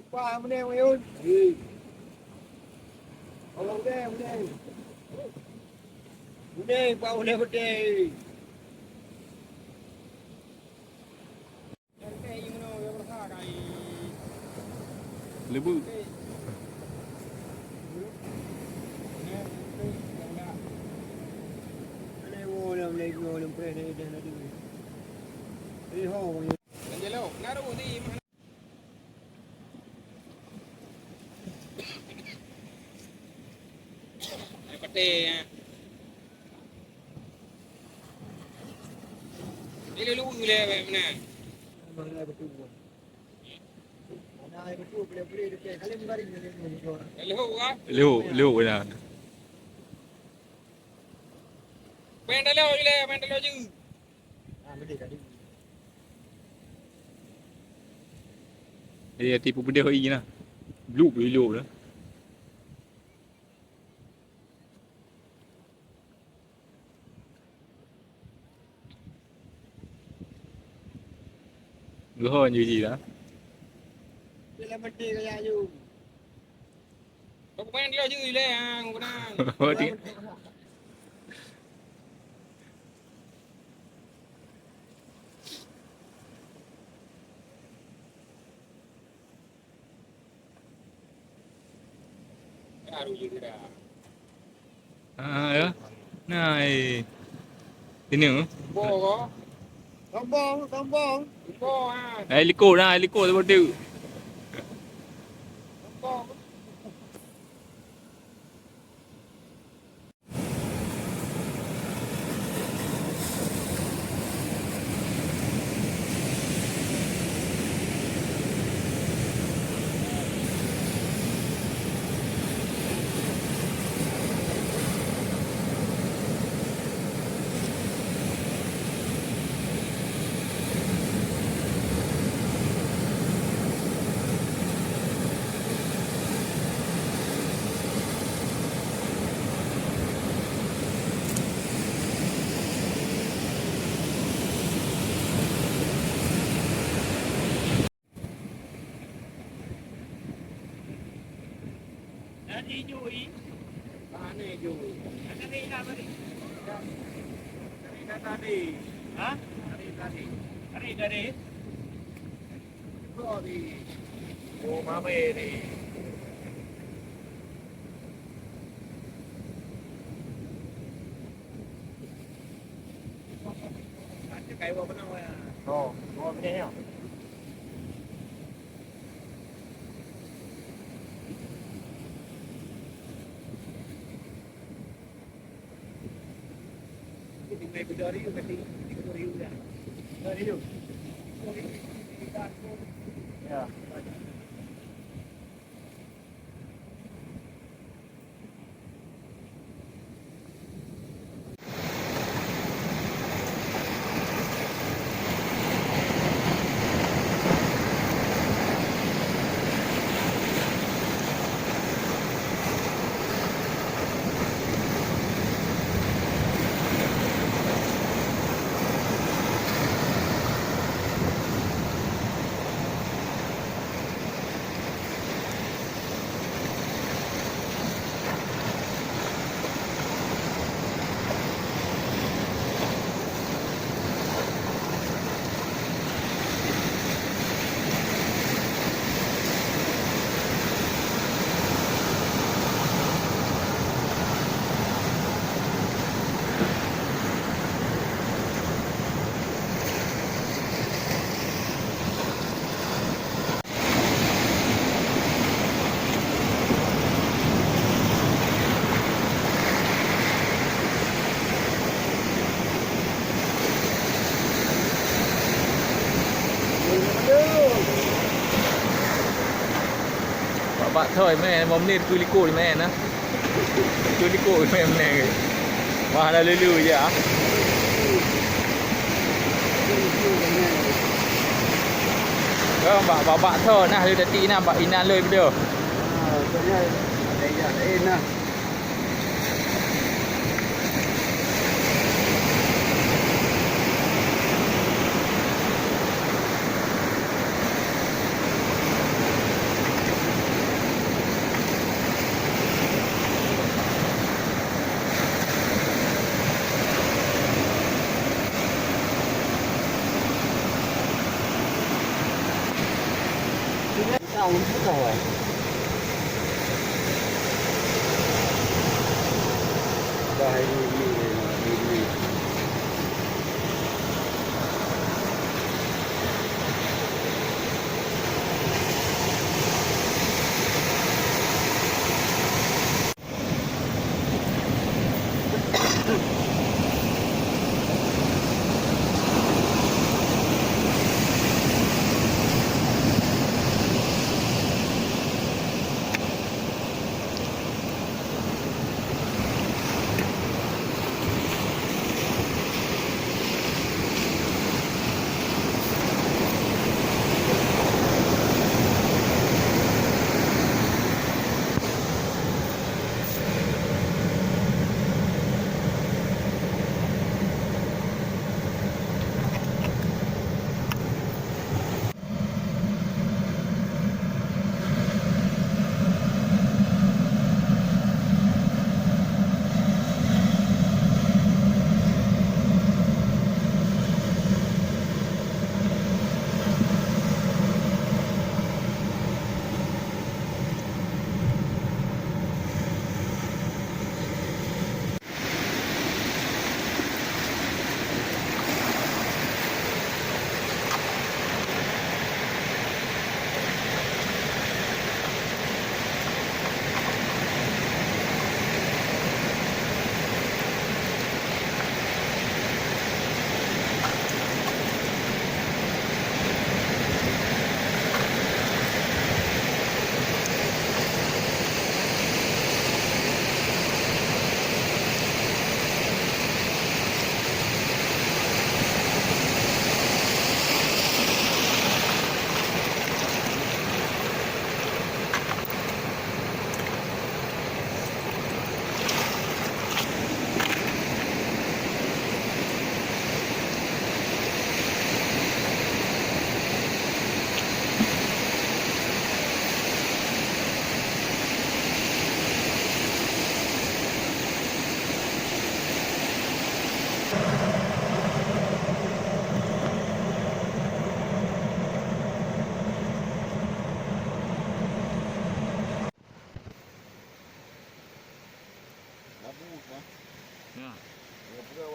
Pah, meunan, Yun. Hei. Abang, meunan, meunan. Meunan, Pak, meunan, meunan. Leubeh. Patéh, ya. Dia lalu lewat mana? Lewat, lewat, lewat, ya. Main dalam je lah, main dalam je. Jadi, hati peubeudôh ie nah. Bluk, bluk, bluk lah. Geuhon ju jih lah. Dalam mati kaya ju. Kau pemain dia je le, ha, kau kenal. Oh, tiga. Baru je dah. Ah, ya. Nah, eh. Sini, oh. Bo ko. Sombong, sombong. Bo, ha. Eh, likot, nah, likot seperti tu. Sombong. Tadi jui. Mana jui? Tadi dah beri. Tadi dah tadi. Ha? Tadi tadi. Tadi tadi. Kok di. Oh, mama ni. Ada kayu apa nama? Oh, oh, ni ya. Ya. Bak-bak thoi meh, lima menit, keu likot meh na. Keu likot meh, meh. Wah, dah lulu je ah. Kau bak, bak, bak thoi nah, lu tadi nah, bak inan loi bedoh. Ah, betul ya. Ada yang lain nah.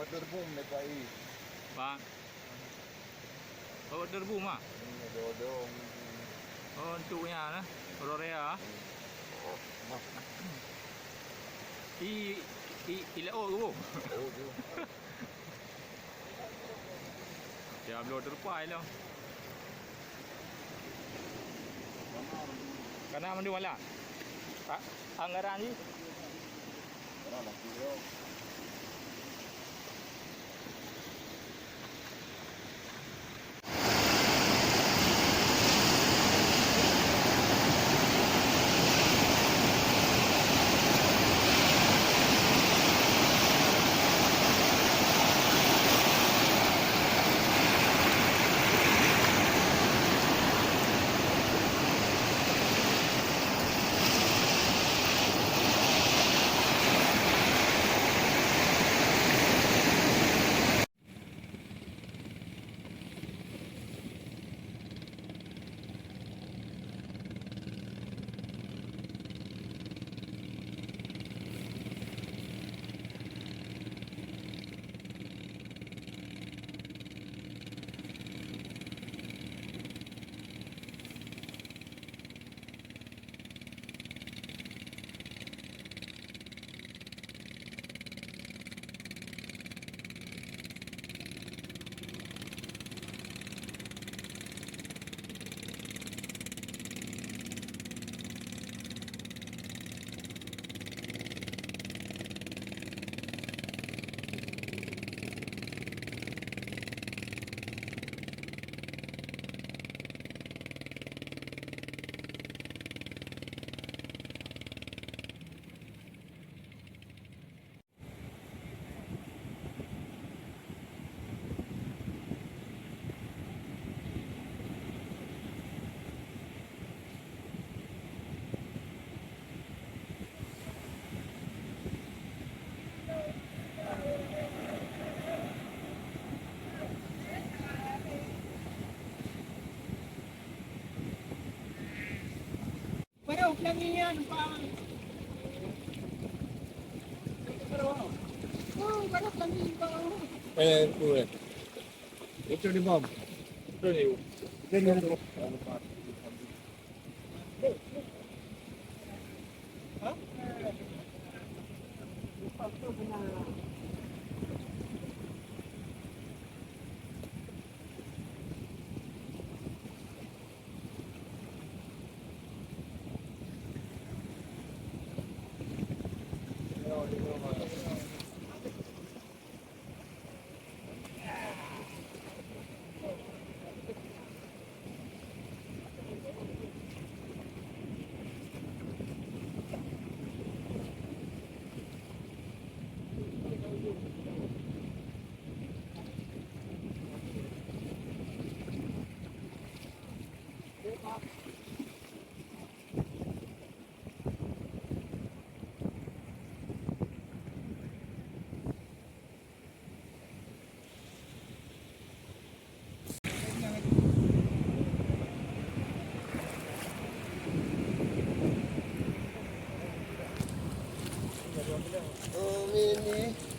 Terbung dekat i. Bang. Oh, terbung ah. Ini ada odong. Oh, untuk nya lah. Rorea. I i i laôt ke, Bu? Oh, tu. Ya, belum terpai lah. Kana mandum malam. Anggaran ni. Baru pelangi nyan, Pak. Oh, baru pelangi, Pak. Eh, tu, eh. Itu di bawah. Itu ni. Itu ni. Oh, ini.